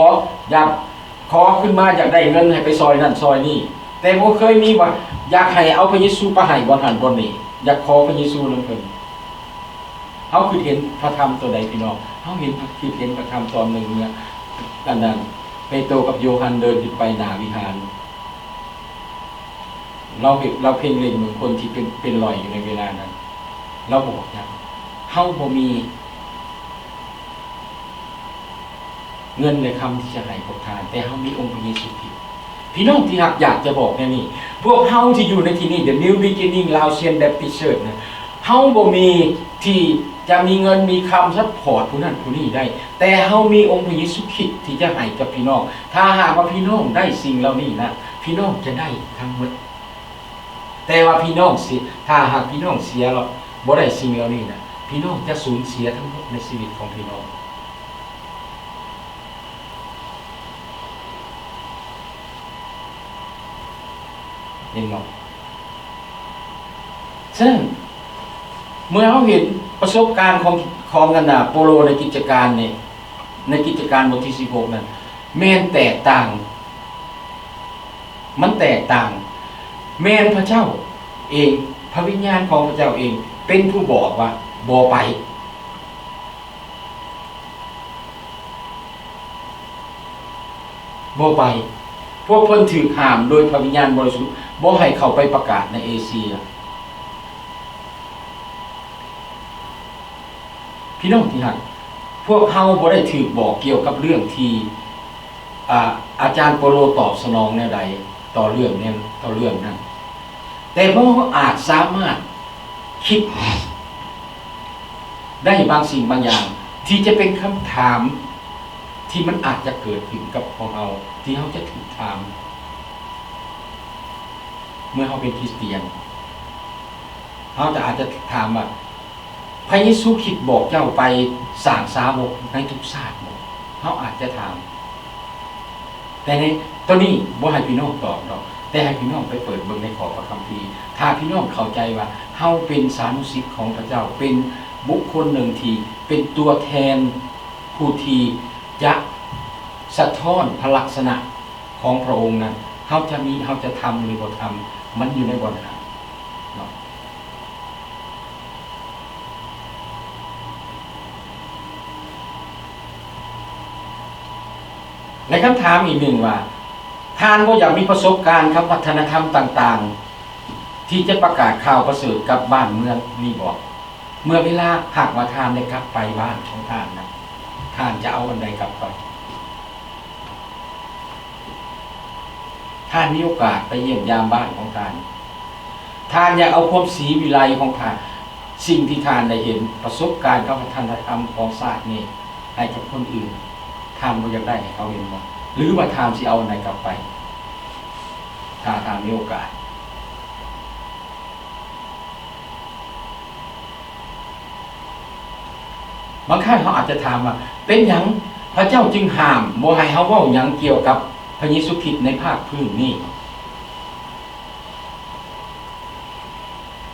ຢາກຂໍຂຶ້ນມາ ຢາກໄດ້ເງິນໃຫ້ໄປຊ່ອຍນັ້ນຊ່ອຍນີ້ ແຕ່ບໍ່ເຄີຍມີວ່າ ຢາກໃຫ້ເອົາພະເຢຊູໄປໃຫ້ບ່ອນຫັ້ນບ່ອນນີ້ ຢາກຂໍພະເຢຊູນຳເພິ່ນ. ເຮົາຄິດເຫັນພະທຳຕົວໃດພີ່ນ້ອງ? ເຮົາເຫັນ ຄິດເຫັນພະທຳຕອນໜຶ່ງເມື່ອ ອັນນັ້ນ ເປໂຕກັບໂຢຮັນເດີນຂຶ້ນໄປໜ້າວິຫານ. ລາວ ລາວເພັ່ງເລັງເບິ່ງຄົນທີ່ເປັນ ເປັນຫຼ້ອຍຢູ່ໃນເວລານັ້ນ. ລາວບອກຫຍັງ? ເຮົາບໍ່ມີເງິນ ແລະ ຄຳທີ່ຈະໃຫ້ພວກທ່ານ, ແຕ່ເຮົາມີອົງພະເຢຊູຄຣິດ. ພີ່ນ້ອງທີ່ຮັກ, ຢາກຈະບອກແນວນີ້, ພວກເຮົາທີ່ຢູ່ໃນທີ່ນີ້ The New Beginning Laotian Baptist Church ນະ, ເຮົາບໍ່ມີທີ່ຈະມີເງິນມີຄຳຊັບພອດຜູ້ນັ້ນຜູ້ນີ້ໄດ້, ແຕ່ເຮົາມີອົງພະເຢຊູຄຣິດທີ່ຈະໃຫ້ກັບພີ່ນ້ອງ. ຖ້າຫາກວ່າພີ່ນ້ອງໄດ້ສິ່ງເຫຼົ່ານີ້ນະ, ພີ່ນ້ອງຈະໄດ້ທັງໝົດ. ແຕ່ວ່າພີ່ນ້ອງເສຍ, ຖ້າຫາກພີ່ນ້ອງເສຍແລ້ວບໍ່ໄດ້ສິ່ງເຫຼົ່ານີ້ນະ, ພີ່ນ້ອງຈະສູນເສຍທັງໝົດໃນຊີວິດຂອງພີ່ນ້ອງ. ເຫັນບໍ່? ສະນັ້ນ ເມື່ອເຮົາເຫັນປະສົບການຂອງ, ຂອງອັນນ່າ ເປົາໂລໃນກິດຈະການນີ້, ໃນກິດຈະການບົດທີສິບຫົກນັ້ນ ແມ່ນແຕກຕ່າງ, ມັນແຕກຕ່າງ. ແມ່ນພະເຈົ້າເອງ, ພະວິນຍານຂອງພະເຈົ້າເອງເປັນຜູ້ບອກວ່າ ບໍ່ໄປ. ບໍ່ໄປ. ພວກເພິ່ນຖືກຫ້າມໂດຍພະວິນຍານບໍລິສຸດ ບໍ່ໃຫ້ເຂົ້າໄປປະກາດໃນເອເຊຍ. ພີ່ນ້ອງທີ່ຮັກ, ພວກເຮົາບໍ່ໄດ້ຖືກບອກກ່ຽວກັບເລື່ອງທີ່ ອາ, ອາຈານໂປໂລຕອບສະໜອງແນວໃດຕໍ່ເລື່ອງແນວ, ຕໍ່ເລື່ອງນັ້ນ, ແຕ່ພວກເຮົາອາດສາມາດຄິດໄດ້ບາງສິ່ງບາງຢ່າງ ທີ່ຈະເປັນຄຳຖາມທີ່ມັນອາດຈະເກີດຂຶ້ນກັບພວກເຮົາ, ທີ່ເຮົາຈະຖືກຖາມເມື່ອເຮົາເປັນຄຣິສຕຽນ. ເຮົາຈະອາດຈະຖາມວ່າ, ພະເຢຊູຄຣິດບອກເຈົ້າໄປສ້າງສາວົກໃນທຸກຊາດບໍ່? ເຮົາອາດຈະຖາມ. ແຕ່ໃນຕອນນີ້ບໍ່ໃຫ້ພີ່ນ້ອງຕອບດອກ, ແຕ່ໃຫ້ພີ່ນ້ອງໄປເປີດເບິ່ງໃນຂໍ້ພະຄຳພີ. ຖ້າພີ່ນ້ອງເຂົ້າໃຈວ່າເຮົາເປັນສານຸສິດຂອງພະເຈົ້າ, ເປັນບຸກຄົນໜຶ່ງທີ່ເປັນຕົວແທນຜູ້ທີ່ຈະສະທ້ອນພະລັກສະນະຂອງພະອົງນັ້ນ, ເຮົາຈະມີ, ເຮົາຈະທຳ ຫຼື ບໍ່ທຳ, ມັນຢູ່ໃນບ່ອນຫັ້ນເນາະ. ແລະ ຄຳຖາມອີກໜຶ່ງວ່າ, ທ່ານບໍ່ຢາກມີປະສົບການກັບວັດທະນະທຳຕ່າງໆ ທີ່ຈະປະກາດຂ່າວປະເສີດກັບບ້ານເມືອງນີ້ບໍ? ເມື່ອເວລາຫາກວ່າທ່ານໄດ້ກັບໄປບ້ານຂອງທ່ານນະ, ທ່ານຈະເອົາອັນໃດກັບໄປ? ທ່ານມີໂອກາດໄປຢ້ຽມຢາມບ້ານຂອງທ່ານ, ທ່ານຢາກເອົາຄວາມສີວິໄລຂອງທ່ານ, ສິ່ງທີ່ທ່ານໄດ້ເຫັນ, ປະສົບການກັບວັດທະນະທຳຂອງຊາດນີ້ໃຫ້ກັບຄົນອື່ນ, ທ່ານບໍ່ຢາກໄດ້ໃຫ້ເຂົາເຫັນບໍ່? ຫຼືວ່າທ່ານຊິເອົາອັນໃດກັບໄປ ຖ້າທ່ານມີໂອກາດ? ບາງຄັ້ງເຮົາອາດຈະຖາມວ່າ, ເປັນຫຍັງພະເຈົ້າຈຶ່ງຫ້າມບໍ່ໃຫ້ເຮົາເວົ້າຫຍັງກ່ຽວກັບພະເຢຊູຄຣິດໃນພາກພື້ນນີ້?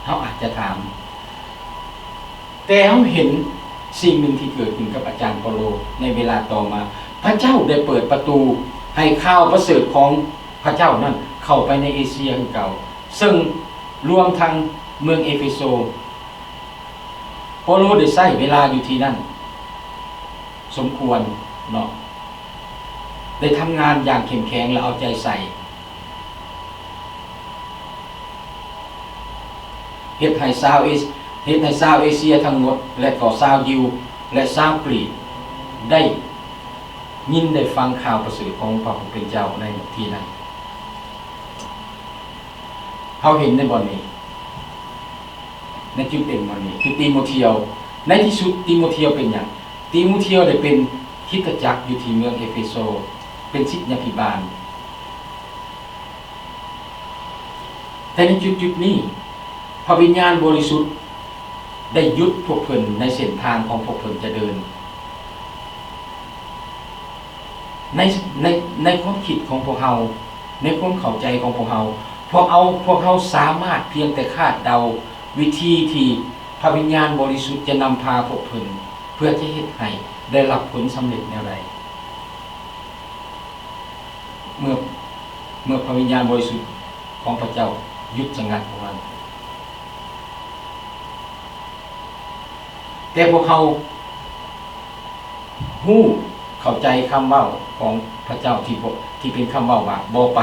ເຮົາອາດຈະຖາມ. ແຕ່ເຮົາເຫັນສິ່ງໜຶ່ງທີ່ເກີດຂຶ້ນກັບອາຈານເປົາໂລໃນເວລາຕໍ່ມາ. ພະເຈົ້າໄດ້ເປີດປະຕູໃຫ້ຂ່າວປະເສີດຂອງພະເຈົ້ານັ້ນເຂົ້າໄປໃນເອເຊຍຄືເກົ່າ, ເຊິ່ງລວມທັງເມືອງເອເຟໂຊ. ເປົາໂລໄດ້ໃຊ້ເວລາຢູ່ທີ່ນັ້ນສົມຄວນເນາະ, ໄດ້ທຳງານຢ່າງເຂັ້ມແຂງ ແລະ ເອົາໃຈໃສ່ ເຮັດໃຫ້ຊາວເອ, ເຮັດໃຫ້ຊາວເອເຊຍທັງໝົດ ແລະ ກໍຊາວຢິວ ແລະ ຊາວກຣີກໄດ້ຍິນໄດ້ຟັງຂ່າວປະເສີດຂອງພະຜູ້ເປັນເຈົ້າໃນທີ່ນັ້ນ. ເຮົາເຫັນໃນບ່ອນນີ້ ໃນຈຸດເດັ່ນບ່ອນນີ້ ຄືຕີໂມທຽວ. ໃນທີ່ສຸດ ຕີໂມທຽວເປັນຫຍັງ? ຕີໂມທຽວໄດ້ເປັນຄຣິສຕະຈັກຢູ່ທີ່ເມືອງເອເຟໂຊ, ເປັນສິດຍາພິບານ. ແຕ່ໃນຈຸດໆນີ້ ພະວິນຍານບໍລິສຸດໄດ້ຢຸດພວກເພິ່ນໃນເສັ້ນທາງຂອງພວກເພິ່ນຈະເດີນ. ໃນ, ໃນ, ໃນຄວາມຄິດຂອງພວກເຮົາ, ໃນຄວາມເຂົ້າໃຈຂອງພວກເຮົາ, ພວກເຮົາ, ພວກເຮົາສາມາດພຽງແຕ່ຄາດເດົາວິທີທີ່ພະວິນຍານບໍລິສຸດຈະນຳພາພວກເພິ່ນ ເພື່ອຈະເຮັດໃຫ້ໄດ້ຮັບຜົນສຳເລັດແນວໃດ ເມື່ອ, ເມື່ອພະວິນຍານບໍລິສຸດຂອງພະເຈົ້າຢຸດສະຫງັດພວກເຮົາ. ແຕ່ພວກເຮົາ ຮູ້ເຂົ້າໃຈຄຳເວົ້າຂອງພະເຈົ້າທີ່ບໍ່, ທີ່ເປັນຄຳເວົ້າວ່າບໍ່ໄປ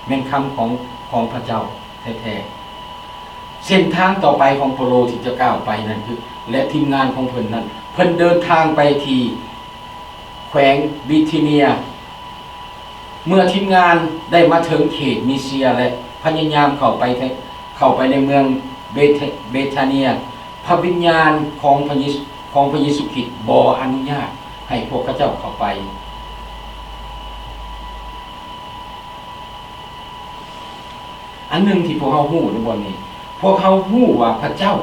ແມ່ນຄຳຂອງ, ຂອງພະເຈົ້າແທ້ໆ. ເສັ້ນທາງຕໍ່ໄປຂອງເປາໂລທີ່ຈະກ້າວໄປນັ້ນຄື ແລະ ທີມງານຂອງເພິ່ນນັ້ນ ເພິ່ນເດີນທາງໄປທີ່ແຂວງບິດທີເນຍ. ເມື່ອທີມງານໄດ້ມາເຖິງເຂດມີເຊຍ ແລະ ພະຍາຍາມເຂົ້າໄປ ເຂົ້າໄປໃນເມືອງເບທ ເບທາເນຍ, ພະວິນຍານຂອງພະເຢ ຂອງພະເຢຊູຄຣິດບໍ່ອະນຸຍາດໃຫ້ພວກເຂົາເຈົ້າເຂົ້າໄປ. ອັນໜຶ່ງທີ່ພວກເຮົາຮູ້ໃນບ່ອນນີ້, ພວກເຮົາຮູ້ວ່າພະເຈົ້າ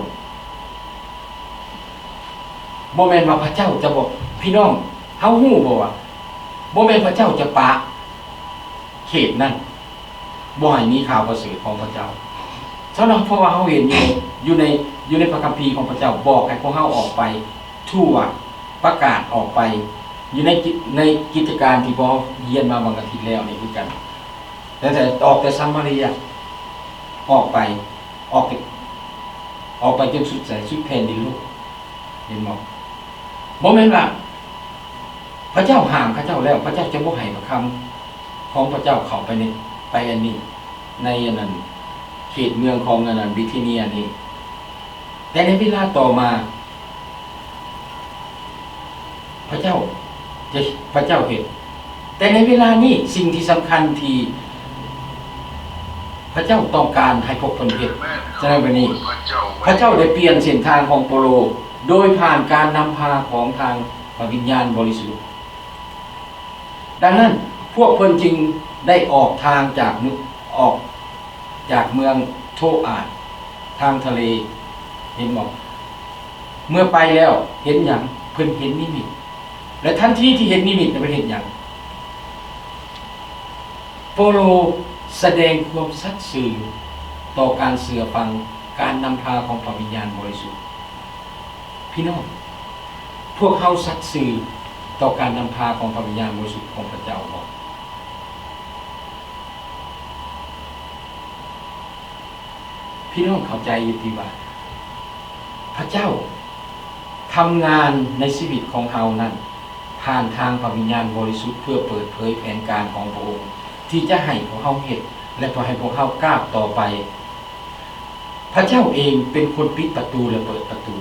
ບໍ່ແມ່ນວ່າພະເຈົ້າຈະບໍ່, ພີ່ນ້ອງ, ເຮົາຮູ້ບໍ່ວ່າ ບໍ່ແມ່ນພະເຈົ້າຈະປະເຂດນັ້ນ ບໍ່ໃຫ້ມີຂ່າວປະເສີດຂອງພະເຈົ້າ. ສຳລັບ ເພາະວ່າເຮົາເຫັນຢູ່ ຢູ່ໃນ ຢູ່ໃນພະຄຳພີຂອງພະເຈົ້າບອກໃຫ້ພວກເຮົາອອກໄປທົ່ວ ປະກາດອອກໄປ ຢູ່ໃນກິ ໃນກິດຈະການທີ່ພວກເຮົາຮຽນມາບາງອາທິດແລ້ວນີ້ຄືກັນ. ແຕ່ ແຕ່ອອກແຕ່ສາມາເຣຍ ອອກໄປ ອອກໄປ ອອກໄປຈົນສຸດໃສ ສຸດແຜ່ນດິນໂລກ. ເຫັນບໍ່? ບໍ່ແມ່ນວ່າພະເຈົ້າຫ້າມເຂົາເຈົ້າແລ້ວ ພະເຈົ້າຈະບໍ່ໃຫ້ພະຄຳຂອງພະເຈົ້າເຂົ້າໄປໃນ ໄປອັນນີ້ ໃນອັນນັ້ນ ເຂດເມືອງຂອງອັນນັ້ນ ບິດທີເນຍນີ້. ແຕ່ໃນເວລາຕໍ່ມາ ພະເຈົ້າຈະ ພະເຈົ້າເຮັດ. ແຕ່ໃນເວລານີ້ ສິ່ງທີ່ສຳຄັນທີ່ພະເຈົ້າຕ້ອງການໃຫ້ພວກເພິ່ນເຮັດ ສະນັ້ນບັດນີ້ ພະເຈົ້າໄດ້ປ່ຽນເສັ້ນທາງຂອງເປາໂລ ໂດຍຜ່ານການນຳພາຂອງທາງພະວິນຍານບໍລິສຸດ. ດັ່ງນັ້ນ ພວກເພິ່ນຈຶ່ງໄດ້ອອກທາງຈາກ ອອກຈາກເມືອງໂທອາດທາງທະເລ. ເຫັນບໍ່? ເມື່ອໄປແລ້ວເຫັນຫຍັງ? ເພິ່ນເຫັນນິມິດ. ແລະ ທັນທີທີ່ເຫັນນິມິດ ເພິ່ນເຫັນຫຍັງ? ເປາໂລສະແດງຄວາມສັດຊື່ຕໍ່ການເຊື່ອຟັງການນຳພາຂອງພະວິນຍານບໍລິສຸດ. ພີ່ນ້ອງ, ພວກເຮົາສັດຊື່ຕໍ່ການນຳພາຂອງພະວິນຍານບໍລິສຸດຂອງພະເຈົ້າບໍ່? ພີ່ນ້ອງເຂົ້າໃຈຢູ່ຕິວ່າ ພະເຈົ້າທຳງານໃນຊີວິດຂອງເຮົານັ້ນ ຜ່ານທາງພະວິນຍານບໍລິສຸດ ເພື່ອເປີດເຜີຍແຜນການຂອງພະອົງ ທີ່ຈະໃຫ້ພວກເຮົາເຮັດ ແລະ ເພື່ອໃຫ້ພວກເຮົາກ້າວຕໍ່ໄປ. ພະເຈົ້າເອງເປັນຄົນປິດປະຕູ ແລະ ເປີດປະຕູ.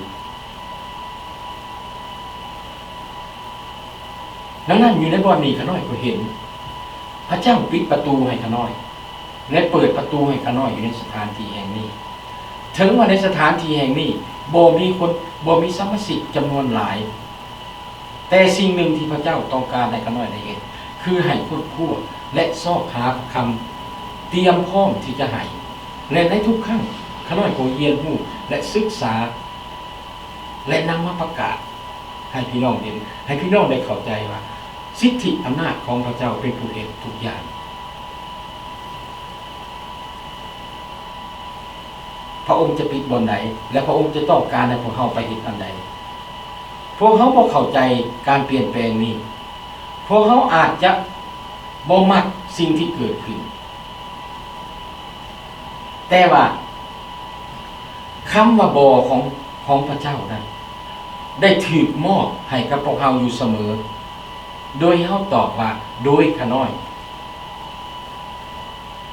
ດັ່ງນັ້ນ ຢູ່ໃນບ່ອນນີ້ ຂ້ານ້ອຍກໍເຫັນພະເຈົ້າປິດປະຕູໃຫ້ຂ້ານ້ອຍ ແລະ ເປີດປະຕູໃຫ້ຂ້ານ້ອຍຢູ່ໃນສະຖານທີ່ແຫ່ງນີ້. ເຖິງວ່າໃນສະຖານທີ່ແຫ່ງນີ້ບໍ່ມີຄົນ, ບໍ່ມີສະມາຊິກຈຳນວນຫຼາຍ, ແຕ່ສິ່ງໜຶ່ງທີ່ພະເຈົ້າຕ້ອງການໃຫ້ຂ້ານ້ອຍໄດ້ເຮັດ ຄືໃຫ້ຄົ້ນຄວ້າ ແລະ ຊອກຫາພະຄຳ, ຕຽມພ້ອມທີ່ຈະໃຫ້. ແລະ ໃນທຸກຄັ້ງ ຂ້ານ້ອຍກໍຮຽນຮູ້ ແລະ ສຶກສາ ແລະ ນຳມາປະກາດໃຫ້ພີ່ນ້ອງເຫັນ, ໃຫ້ພີ່ນ້ອງໄດ້ເຂົ້າໃຈວ່າ ສິດທິອຳນາດຂອງພະເຈົ້າເປັນຜູ້ເຮັດທຸກຢ່າງ. ພະອົງຈະປິດບ່ອນໃດ ແລະ ພະອົງຈະຕ້ອງການໃຫ້ພວກເຮົາໄປເຮັດອັນໃດ? ພວກເຮົາບໍ່ເຂົ້າໃຈການປ່ຽນແປງນີ້. ພວກເຮົາອາດຈະບໍ່ມັກສິ່ງທີ່ເກີດຂຶ້ນ, ແຕ່ວ່າຄຳວ່າບໍ່ຂອງ, ຂອງພະເຈົ້ານັ້ນ ໄດ້ຖືກມອບໃຫ້ກັບພວກເຮົາຢູ່ສະເໝີ, ໂດຍເຮົາຕອບວ່າ ໂດຍຂ້ານ້ອຍ,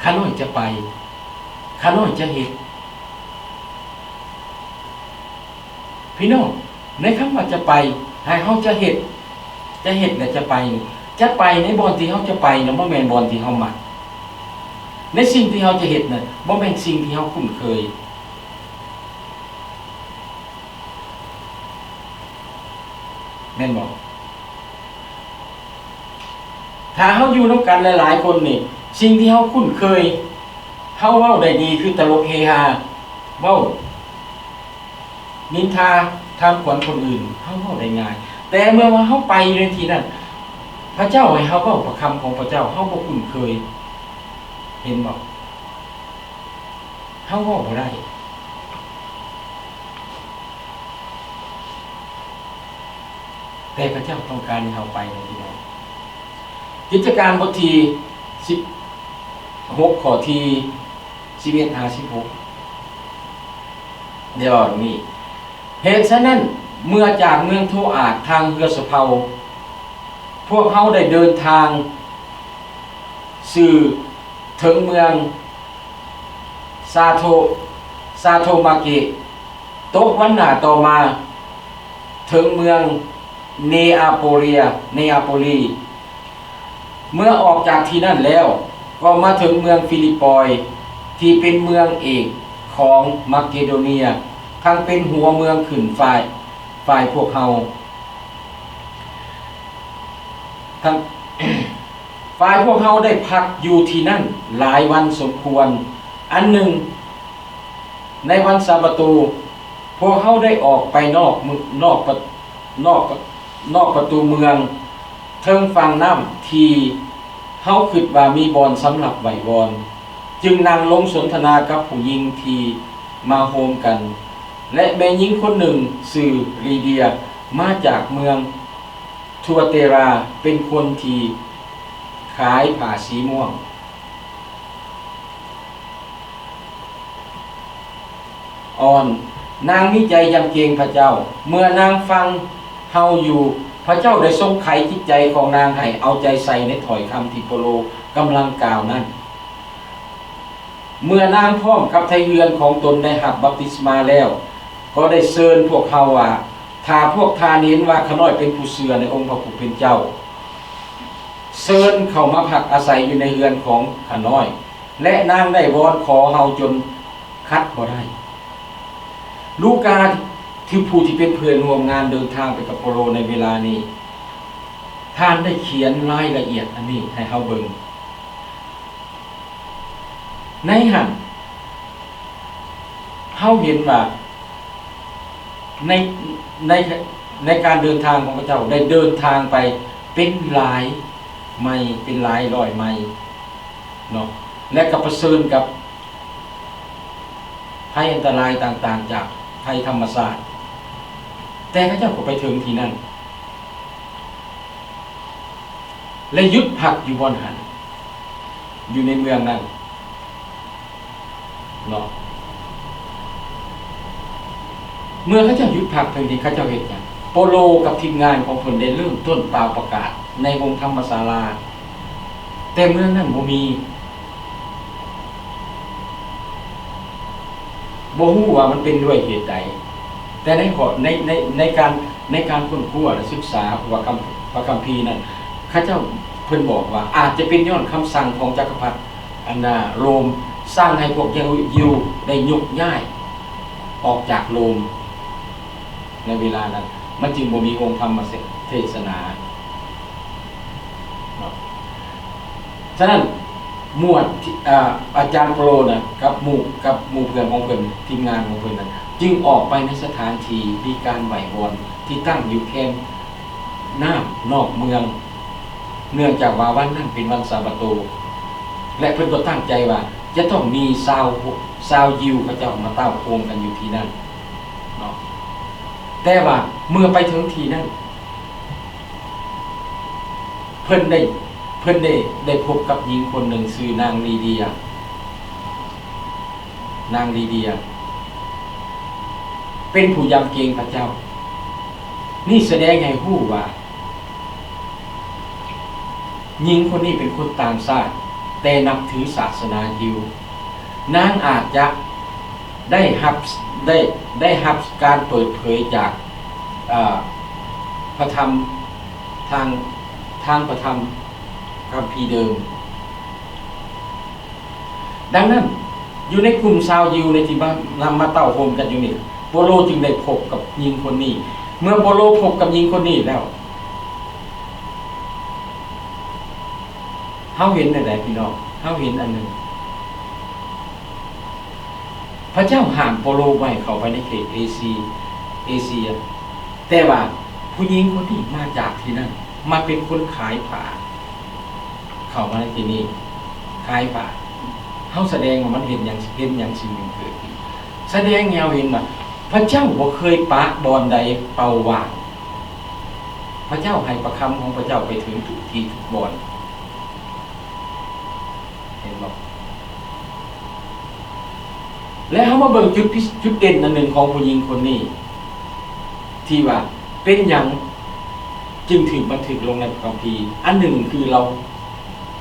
ຂ້ານ້ອຍຈະໄປ, ຂ້ານ້ອຍຈະເຮັດ. ພີ່ນ້ອງ, ໃນຄຳວ່າຈະໄປ, ໃຫ້ເຮົາຈະເຮັດ, ຈະເຮັດ ແລະ ຈະໄປ, ຈະໄປໃນບ່ອນທີ່ເຮົາຈະໄປນະ ບໍ່ແມ່ນບ່ອນທີ່ເຮົາມັກ. ໃນສິ່ງທີ່ເຮົາຈະເຮັດນະ ບໍ່ແມ່ນສິ່ງທີ່ເຮົາຄຸ້ນເຄີຍ. ແມ່ນບໍ່? ຖ້າເຮົາຢູ່ນຳກັນຫຼາຍໆຄົນນີ້ ສິ່ງທີ່ເຮົາຄຸ້ນເຄີຍ, ເຮົາເວົ້າໄດ້ດີ ຄືຕະຫຼົກເຮຮາ, ເວົ້າ ນິນທາ, ຖາມຂວັນຄົນອື່ນ, ເຮົາເວົ້າໄດ້ງ່າຍ. ແຕ່ເມື່ອວ່າເຮົາໄປຢູ່ໃນທີ່ນັ້ນ, ພະເຈົ້າໃຫ້ເຮົາເວົ້າພະຄຳຂອງພະເຈົ້າ, ເຮົາບໍ່ຄຸ້ນເຄີຍ. ເຫັນບໍ່? ເຮົາເວົ້າບໍ່ໄດ້. ແຕ່ພະເຈົ້າຕ້ອງການໃຫ້ເຮົາໄປນະພີ່ນ້ອງ. ກິດຈະການບົດທີສິບຫົກ ຂໍ້ທີສິບເອັດຫາສິບຫົກ ໄດ້ເວົ້າດັ່ງນີ້, ເຫດສະນັ້ນ, ເມື່ອຈາກເມືອງໂທອາດທາງເຮືອສຳເພົາ, ພວກເຮົາໄດ້ເດີນທາງຊື່ເຖິງເມືອງ ຊາໂທ, ຊາໂທມາເກະ ຕົກວັນໜ້າຕໍ່ມາເຖິງເມືອງເນອາໂປເລຍ ເນອາໂປລີ. ເມື່ອອອກຈາກທີ່ນັ້ນແລ້ວ ກໍມາເຖິງເມືອງຟີລິບປອຍ ທີ່ເປັນເມືອງເອກຂອງມາເກໂດເນຍ, ທັງເປັນຫົວເມືອງຂຶ້ນຝ່າຍ, ຝ່າຍພວກເຮົາ. ທັງ ຝ່າຍພວກເຮົາໄດ້ພັກຢູ່ທີ່ນັ້ນຫຼາຍວັນສົມຄວນ. ອັນໜຶ່ງ, ໃນວັນຊາບາໂຕ, ພວກເຮົາໄດ້ອອກໄປນອກ, ນອກ, ນອກ, ນອກປະຕູເມືອງ, ເທິງຝັ່ງນ້ຳທີ່ເຮົາຄິດວ່າມີບ່ອນສຳລັບໄວ້ວອນ, ຈຶ່ງນັ່ງລົງສົນທະນາກັບຜູ້ຍິງທີ່ມາໂຮມກັນ, ແລະ ແມ່ຍິງຄົນໜຶ່ງຊື່ລີເດຍ ມາຈາກເມືອງ ທົວເຕຣາ ເປັນຄົນທີ່ຂາຍຜ້າສີມ່ວງອ່ອນ. ນາງມີໃຈຢຳເກງພະເຈົ້າ. ເມື່ອນາງຟັງເຮົາຢູ່, ພະເຈົ້າໄດ້ຊົງໄຂຈິດໃຈຂອງນາງໃຫ້ເອົາໃຈໃສ່ໃນຖ້ອຍຄຳທີ່ເປາໂລກຳລັງກ່າວນັ້ນ. ເມື່ອນາງພ້ອມກັບໄທເຮືອນຂອງຕົນໄດ້ຮັບບັບຕິສມາແລ້ວ, ກໍໄດ້ເຊີນພວກເຮົາວ່າ, ຖ້າພວກທ່ານເຫັນວ່າຂ້ານ້ອຍເປັນຜູ້ເຊື່ອໃນອົງພະຜູ້ເປັນເຈົ້າ, ເຊີນເຂົ້າມາພັກອາໄສຢູ່ໃນເຮືອນຂອງຂ້ານ້ອຍ. ແລະ ນາງໄດ້ວອນຂໍເຮົາຈົນຂັດບໍ່ໄດ້. ລູກາ ທີ່ຜູ້ທີ່ເປັນເພື່ອນຮ່ວມງານເດີນທາງໄປກັບເປາໂລໃນເວລານີ້, ທ່ານໄດ້ຂຽນລາຍລະອຽດອັນນີ້ໃຫ້ເຮົາເບິ່ງ. ໃນຫັ້ນ ເຮົາເຫັນວ່າ ໃນ, ໃນ, ໃນການເດີນທາງຂອງພະເຈົ້າໄດ້ເດີນທາງໄປເປັນຫຼາຍໄມ, ເປັນຫຼາຍຮ້ອຍໄມເນາະ, ແລະ ກໍປະເຊີນກັບໄພອັນຕະລາຍຕ່າງໆຈາກໄພທຳມະຊາດ, ແຕ່ເຂົາເຈົ້າກໍໄປເຖິງທີ່ນັ້ນ ແລະ ຢຸດພັກຢູ່ບ່ອນຫັ້ນ, ຢູ່ໃນເມືອງນັ້ນເນາະ. ເມື່ອເຂົາເຈົ້າຢຸດພັກເພິ່ນນີ້ ເຂົາເຈົ້າເຮັດຫຍັງ? ເປາໂລກັບທີມງານຂອງເພິ່ນໄດ້ເລີ່ມຕົ້ນປ່າວປະກາດໃນໂຮງທຳມະສາລາ, ແຕ່ເມືອງນັ້ນບໍ່ມີ ບໍ່ຮູ້ວ່າມັນເປັນດ້ວຍເຫດໃດ, ແຕ່ໃນຂໍ້ ໃນ ໃນ ໃນການ ໃນການຄົ້ນຄວ້າ ແລະ ສຶກສາພະຄຳ ພະຄຳພີນັ້ນ, ເຂົາເຈົ້າ ເພິ່ນບອກວ່າ ອາດຈະເປັນຍ້ອນຄຳສັ່ງຂອງຈັກກະພັດ ອັນນ່າ ໂຣມ ສັ່ງໃຫ້ພວກຍິວໄດ້ຍົກຍ້າຍອອກຈາກໂຣມ. ໃນເວລານັ້ນ ມັນຈຶ່ງບໍ່ມີອົງທຳມະເທດສະໜາເນາະ. ສະນັ້ນ ໝວດທີ່ ອາ ອາຈານໂປໂລນະ ກັບໝູ່ ກັບໝູ່ເພື່ອນຂອງເພິ່ນ, ທີມງານຂອງເພິ່ນນັ້ນ ຈຶ່ງອອກໄປໃນສະຖານທີ່ມີການໄຫວ້ວອນ ທີ່ຕັ້ງຢູ່ແຄມນ້ຳນອກເມືອງ, ເນື່ອງຈາກວ່າວັນນັ້ນເປັນວັນຊາບາໂຕ ແລະ ເພິ່ນກໍຕັ້ງໃຈວ່າຈະຕ້ອງມີຊາວ ຊາວຢິວເຂົາເຈົ້າມາເຕົ້າໂຮມກັນຢູ່ທີ່ນັ້ນເນາະ. ແຕ່ວ່າເມື່ອໄປເຖິງທີ່ນັ້ນ ເພິ່ນໄດ້ ເພິ່ນໄດ້ ໄດ້ພົບກັບຍິງຄົນໜຶ່ງຊື່ນາງລີເດຍ. ນາງລີເດຍເປັນຜູ້ຢຳເກງພະເຈົ້າ. ນີ້ສະແດງໃຫ້ຮູ້ວ່າ ຍິງຄົນນີ້ເປັນຄົນຕ່າງຊາດ ແຕ່ນັບຖືສາສະໜາຢິວ. ນາງອາດຈະໄດ້ຮັບ ໄດ້ ໄດ້ຮັບການເປີດເຜີຍຈາກ ເອີ ພະທຳ ທາງ ທາງພະທຳຄຳພີເດີມ. ດັ່ງນັ້ນ ຢູ່ໃນກຸ່ມຊາວຢິວໃນທີ່ມາ ນຳມາເຕົ້າໂຮມກັນຢູ່ນີ້ ເປາໂລຈຶ່ງໄດ້ພົບກັບຍິງຄົນນີ້. ເມື່ອເປາໂລພົບກັບຍິງຄົນນີ້ແລ້ວ ເຮົາເຫັນແນວໃດພີ່ນ້ອງ? ເຮົາເຫັນອັນໜຶ່ງ ພະເຈົ້າຫ້າມເປາໂລບໍ່ໃຫ້ເຂົ້າໄປໃນເຂດເອຊີ ເອເຊຍ, ແຕ່ວ່າຜູ້ຍິງຄົນນີ້ມາຈາກທີ່ນັ້ນ ມາເປັນຄົນຂາຍຜ້າ ເຂົ້າມາໃນທີ່ນີ້ ຂາຍຜ້າ. ເຮົາສະແດງວ່າມັນເຫັນຫຍັງ ເຫັນຫຍັງສິ່ງໜຶ່ງເກີດຂຶ້ນ, ສະແດງໃຫ້ເຮົາເຫັນວ່າພະເຈົ້າບໍ່ເຄີຍປະບ່ອນໃດເປົ່າວ່າງ. ພະເຈົ້າໃຫ້ພະຄຳຂອງພະເຈົ້າໄປເຖິງທຸກທີ່ທຸກບ່ອນ. ເຫັນບໍ່? ແລະ ເຮົາມາເບິ່ງຈຸດພິ ຈຸດເດັ່ນອັນໜຶ່ງຂອງຜູ້ຍິງຄົນນີ້ ທີ່ວ່າເປັນຫຍັງຈຶ່ງຖືກບັນທຶກລົງໃນພະຄຳພີ. ອັນໜຶ່ງຄືລາວ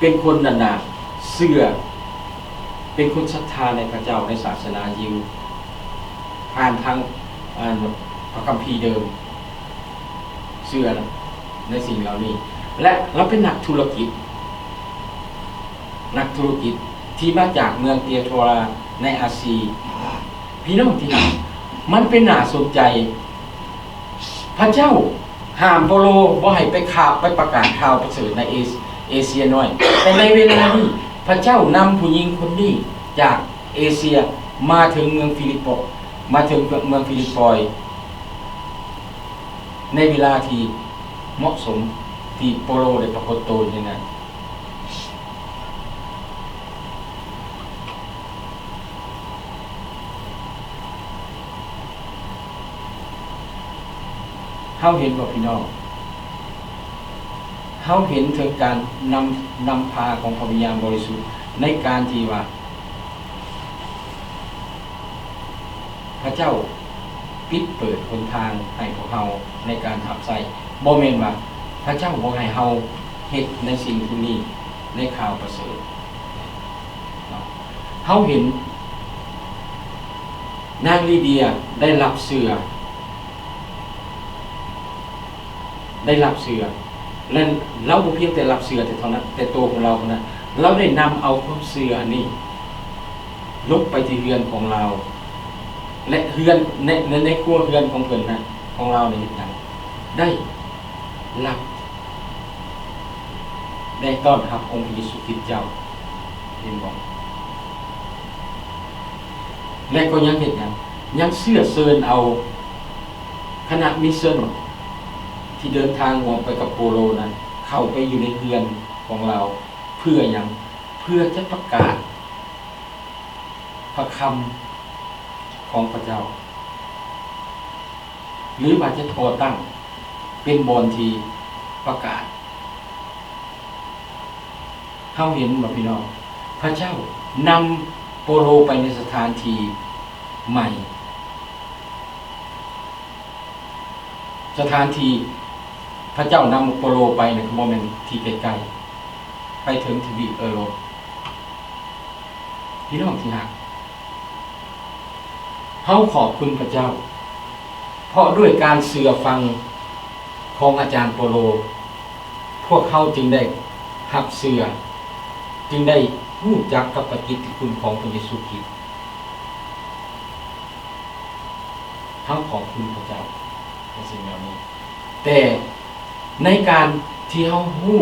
ເປັນຄົນ ອັນນ່າ ເຊື່ອ, ເປັນຄົນສັດທາໃນພະເຈົ້າ, ໃນສາສະໜາຢິວ. ອ່ານທາງ ອ່າ ພະຄຳພີເດີມ ເຊື່ອໃນສິ່ງເຫຼົ່ານີ້ ແລະ ລາວເປັນນັກທຸລະກິດ ນັກທຸລະກິດທີ່ມາຈາກເມືອງເຕຍໂທຣາໃນອາຊີ. ພີ່ນ້ອງທີ່ຮັກ, ມັນເປັນໜ້າສົນໃຈ ພະເຈົ້າຫ້າມເປົາໂລບໍ່ໃຫ້ໄປຂ່າວ ໄປປະກາດຂ່າວປະເສີດໃນເອ ເອເຊຍນ້ອຍ, ແຕ່ໃນເວລານີ້ ພະເຈົ້ານຳຜູ້ຍິງຄົນນີ້ຈາກເອເຊຍມາເຖິງເມືອງຟີລິບໂປ, ມາເຖິງເມືອງຟີລິບປອຍ ໃນເວລາທີ່ເໝາະສົມ ທີ່ເປົາໂລໄດ້ປາກົດໂຕຢູ່ໃນນັ້ນ. ເຮົາເຫັນບໍ່ພີ່ນ້ອງ? ເຮົາເຫັນເຖິງການນຳ ນຳພາຂອງພະວິນຍານບໍລິສຸດ ໃນການທີ່ວ່າ ພະເຈົ້າປິດເປີດຫົນທາງໃຫ້ພວກເຮົາໃນການຮັບໃຊ້. ບໍ່ແມ່ນວ່າພະເຈົ້າບໍ່ໃຫ້ເຮົາເຮັດໃນສິ່ງພວກນີ້ ໃນຂ່າວປະເສີດເນາະ. ເຮົາເຫັນນາງລີເດຍໄດ້ຮັບເຊື່ອ ໄດ້ຮັບເຊື່ອ ແລະ ລາວບໍ່ພຽງແຕ່ຮັບເຊື່ອແຕ່ເທົ່ານັ້ນ, ແຕ່ໂຕຂອງລາວເທົ່ານັ້ນ, ລາວໄດ້ນຳເອົາຄວາມເຊື່ອອັນນີ້ລົງໄປທີ່ເຮືອນຂອງລາວ ແລະ ເຮືອນ ໃນ ໃນ ໃນຄົວເຮືອນຂອງເພິ່ນນະ ຂອງລາວນີ້ເຮັດຫຍັງ? ໄດ້ຮັບ ໄດ້ຕ້ອນຮັບອົງພະເຢຊູຄຣິດເຈົ້າ, ເຫັນບໍ່? ແລະ ກໍຍັງເຮັດຫຍັງ? ຍັງເຊື້ອເຊີນເອົາຄະນະມິດເຊິນທີ່ເດີນທາງຮ່ວມໄປກັບໂປໂລນັ້ນ ເຂົ້າໄປຢູ່ໃນເຮືອນຂອງລາວ. ເພື່ອຫຍັງ? ເພື່ອຈະປະກາດພະຄຳຂອງພະເຈົ້າ ຫຼືວ່າຈະກໍ່ຕັ້ງເປັນບ່ອນທີ່ປະກາດ. ເຮົາເຫັນບໍ່ພີ່ນ້ອງ? ພະເຈົ້ານຳໂປໂລໄປໃນສະຖານທີ່ໃໝ່. ສະຖານທີ່ພະເຈົ້ານຳໂປໂລໄປນັ້ນ ກໍບໍ່ແມ່ນທີ່ໃກ້ໆ, ໄປເຖິງທະວີບເອີຣົບ. ພີ່ນ້ອງທີ່ຮັກ, ເຮົາຂອບຄຸນພະເຈົ້າ ເພາະດ້ວຍການເຊື່ອຟັງຂອງອາຈານໂປໂລ, ພວກເຮົາຈຶ່ງໄດ້ຮັບເຊື່ອ, ຈຶ່ງໄດ້ຮູ້ຈັກກັບພະກິດຕິຄຸນຂອງພະເຢຊູຄຣິດ. ເຮົາຂອບຄຸນພະເຈົ້າໃນສິ່ງເຫຼົ່ານີ້. ແຕ່ໃນການທີ່ເຮົາຮູ້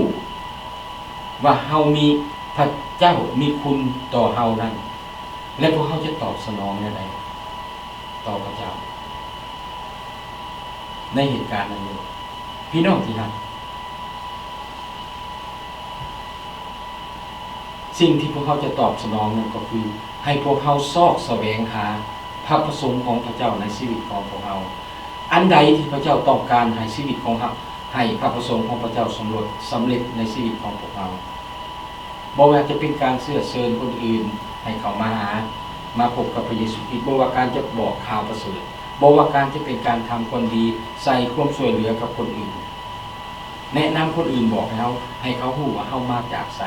ວ່າເຮົາມີ ພະເຈົ້າມີຄຸນຕໍ່ເຮົານັ້ນ ແລະ ພວກເຮົາຈະຕອບສະໜອງແນວໃດຕໍ່ພະເຈົ້າໃນເຫດການນັ້ນເດ? ພີ່ນ້ອງທີ່ຮັກ, ສິ່ງທີ່ພວກເຮົາຈະຕອບສະໜອງນັ້ນກໍຄື ໃຫ້ພວກເຮົາຊອກສະແຫວງຫາພະປະສົງຂອງພະເຈົ້າໃນຊີວິດຂອງພວກເຮົາ. ອັນໃດທີ່ພະເຈົ້າຕ້ອງການໃຫ້ຊີວິດຂອງເຮົາ, ໃຫ້ພະປະສົງຂອງພະເຈົ້າສຳເລັດ, ສຳເລັດໃນຊີວິດຂອງພວກເຮົາ. ບໍ່ວ່າຈະເປັນການເຊື້ອເຊີນຄົນອື່ນໃຫ້ເຂົ້າມາຫາ, ມາພົບກັບພະເຢຊູຄຣິດ, ບໍ່ວ່າການຈະບອກຂ່າວປະເສີດ, ບໍ່ວ່າການຈະເປັນການທຳຄວາມດີ, ໃສ່ຄວາມຊ່ວຍເຫຼືອກັບຄົນອື່ນ, ແນະນຳຄົນອື່ນ, ບອກໃຫ້ເຮົາ, ໃຫ້ເຂົາຮູ້ວ່າເຮົາມາຈາກໃສ,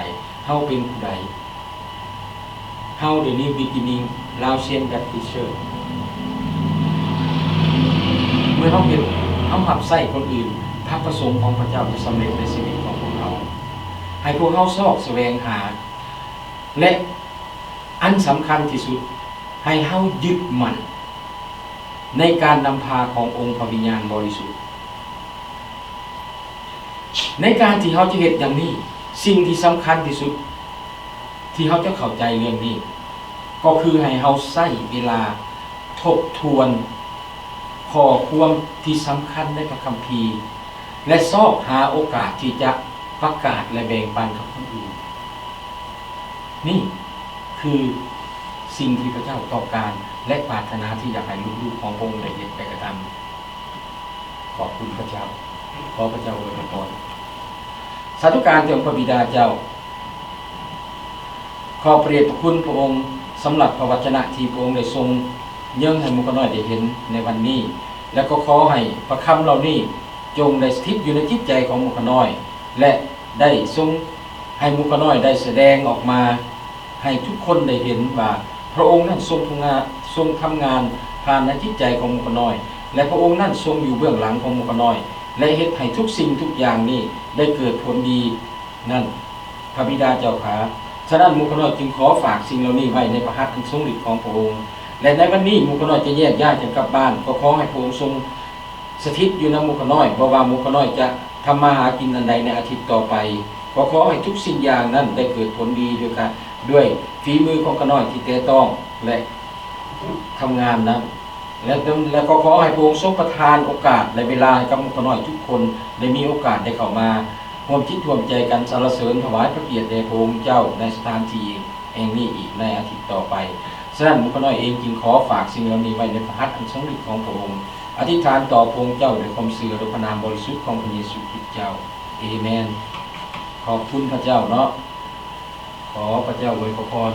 ເຮົາເປັນຜູ້ໃດ. ເຮົາ The New Beginning Laotian Baptist Church. ເມື່ອເຮົາເຮັດ, ເຮົາຮັບໃຊ້ຄົນອື່ນ, ພະປະສົງຂອງພະເຈົ້າຈະສຳເລັດໃນຊີວິດຂອງພວກເຮົາ. ໃຫ້ພວກເຮົາຊອກສະແຫວງຫາ ແລະ ອັນສຳຄັນທີ່ສຸດ, ໃຫ້ເຮົາຍຶດໝັ້ນໃນການນຳພາຂອງອົງພະວິນຍານບໍລິສຸດ. ໃນການທີ່ເຮົາຈະເຮັດຢ່າງນີ້, ສິ່ງທີ່ສຳຄັນທີ່ສຸດທີ່ເຮົາຈະເຂົ້າໃຈເລື່ອງນີ້ ກໍຄືໃຫ້ເຮົາໃຊ້ເວລາທົບທວນຂໍ້ຄວາມທີ່ສຳຄັນໃນພະຄຳພີ ແລະ ຊອກຫາໂອກາດທີ່ຈະປະກາດ ແລະ ແບ່ງປັນກັບຄົນອື່ນ. ນີ້ຄືສິ່ງທີ່ພະເຈົ້າຕ້ອງການ ແລະ ປາດຖະໜາທີ່ຢາກໃຫ້ລູກໆຂອງພະອົງໄດ້ເຮັດ ໄດ້ກະທຳ. ຂອບຄຸນພະເຈົ້າ. ຂໍພະເຈົ້າອວຍພະພອນ. ສາທຸການເຖິງພະບິດາເຈົ້າ. ຂໍພະເດດພະຄຸນພະອົງ ສຳລັບພະວັດຈະນະທີ່ພະອົງໄດ້ຊົງເຍີ້ງໃຫ້ໝູ່ຂ້ານ້ອຍໄດ້ເຫັນໃນວັນນີ້ ແລະ ກໍຂໍໃຫ້ພະຄຳເຫຼົ່ານີ້ ຈົ່ງໄດ້ສະຖິດຢູ່ໃນຈິດໃຈຂອງໝູ່ຂ້ານ້ອຍ ແລະ ໄດ້ຊົງໃຫ້ໝູ່ຂ້ານ້ອຍໄດ້ສະແດງອອກມາ ໃຫ້ທຸກຄົນໄດ້ເຫັນວ່າ ພະອົງນັ້ນຊົງທຳງານ, ຊົງທຳງານພ ານໃນຈິດໃຈຂອງໝູ່ຂ້ານ້ອຍ ແລະ ພະອົງນັ້ນຊົງຢູ່ເບື້ອງຫຼັງຂອງໝູ່ຂ້ານ້ອຍ ແລະ ເຮັດໃຫ້ທຸກສິ່ງທຸກຢ່າງນີ້ໄດ້ເກີດຜົນດີນັ້ນ ພະບິດາເຈົ້າຂ້າ. ສະນັ້ນ ໝູ່ຂ້ານ້ອຍຈຶ່ງຂໍຝາກສິ່ງເຫຼົ່ານີ້ໄວ້ໃນພະຫັດອັນຊົງລິດຂອງພະອົງ ແລະ ໃນວັນນີ້ໝູ່ຂ້ານ້ອຍຈະແຍກຍ້າຍກັນກັບບ້ານ. ກໍຂໍໃຫ້ພະອົງຊົງສະຖິດຢູ່ນຳໝູ່ຂ້ານ້ອຍ, ບໍ່ວ່າໝູ່ຂ້ານ້ອຍຈະທຳມາຫາກິນອັນໃດໃນອາທິດຕໍ່ໄປ. ກໍຂໍໃຫ້ທຸກສິ່ງຢ່າງນັ້ນໄດ້ເກີດຜົນດີດ້ວຍການ, ດ້ວຍຝີມືຂອງຂ້ານ້ອຍທີ່ແຕະຕ້ອງ ແລະ ທຳງານນັ້ນ ແລະ ແລະ ກໍຂໍໃຫ້ພະອົງຊົງປະທານໂອກາດ ແລະ ເວລາໃຫ້ກັບໝູ່ຂ້ານ້ອຍທຸກຄົນໄດ້ມີໂອກາດໄດ້ເຂົ້າມາຮ່ວມຈິດຮ່ວມໃຈກັນສັນລະເສີນຖວາຍພະກຽດແດ່ພະອົງເຈົ້າໃນສະຖານທີ່ແຫ່ງນີ້ອີກໃນອາທິດຕໍ່ໄປ. ສະນັ້ນ ໝູ່ຂ້ານ້ອຍເອງຈຶ່ງຂໍຝາກສິ່ງເຫຼົ່ານີ້ໄວ້ໃນພະຫັດອັນຊົງລິດຂອງພະອົງ, ອະທິຖານຕໍ່ພະອົງເຈົ້າດ້ວຍຄວາມເຊື່ອໃນພະນາມບໍລິສຸດຂອງພະເຢຊູຄຣິດເຈົ້າ. ເອເມນ. ຂອບຄຸນພະເຈົ້າເນາະ. ຂໍພະເຈົ້າອວຍພະພອນ.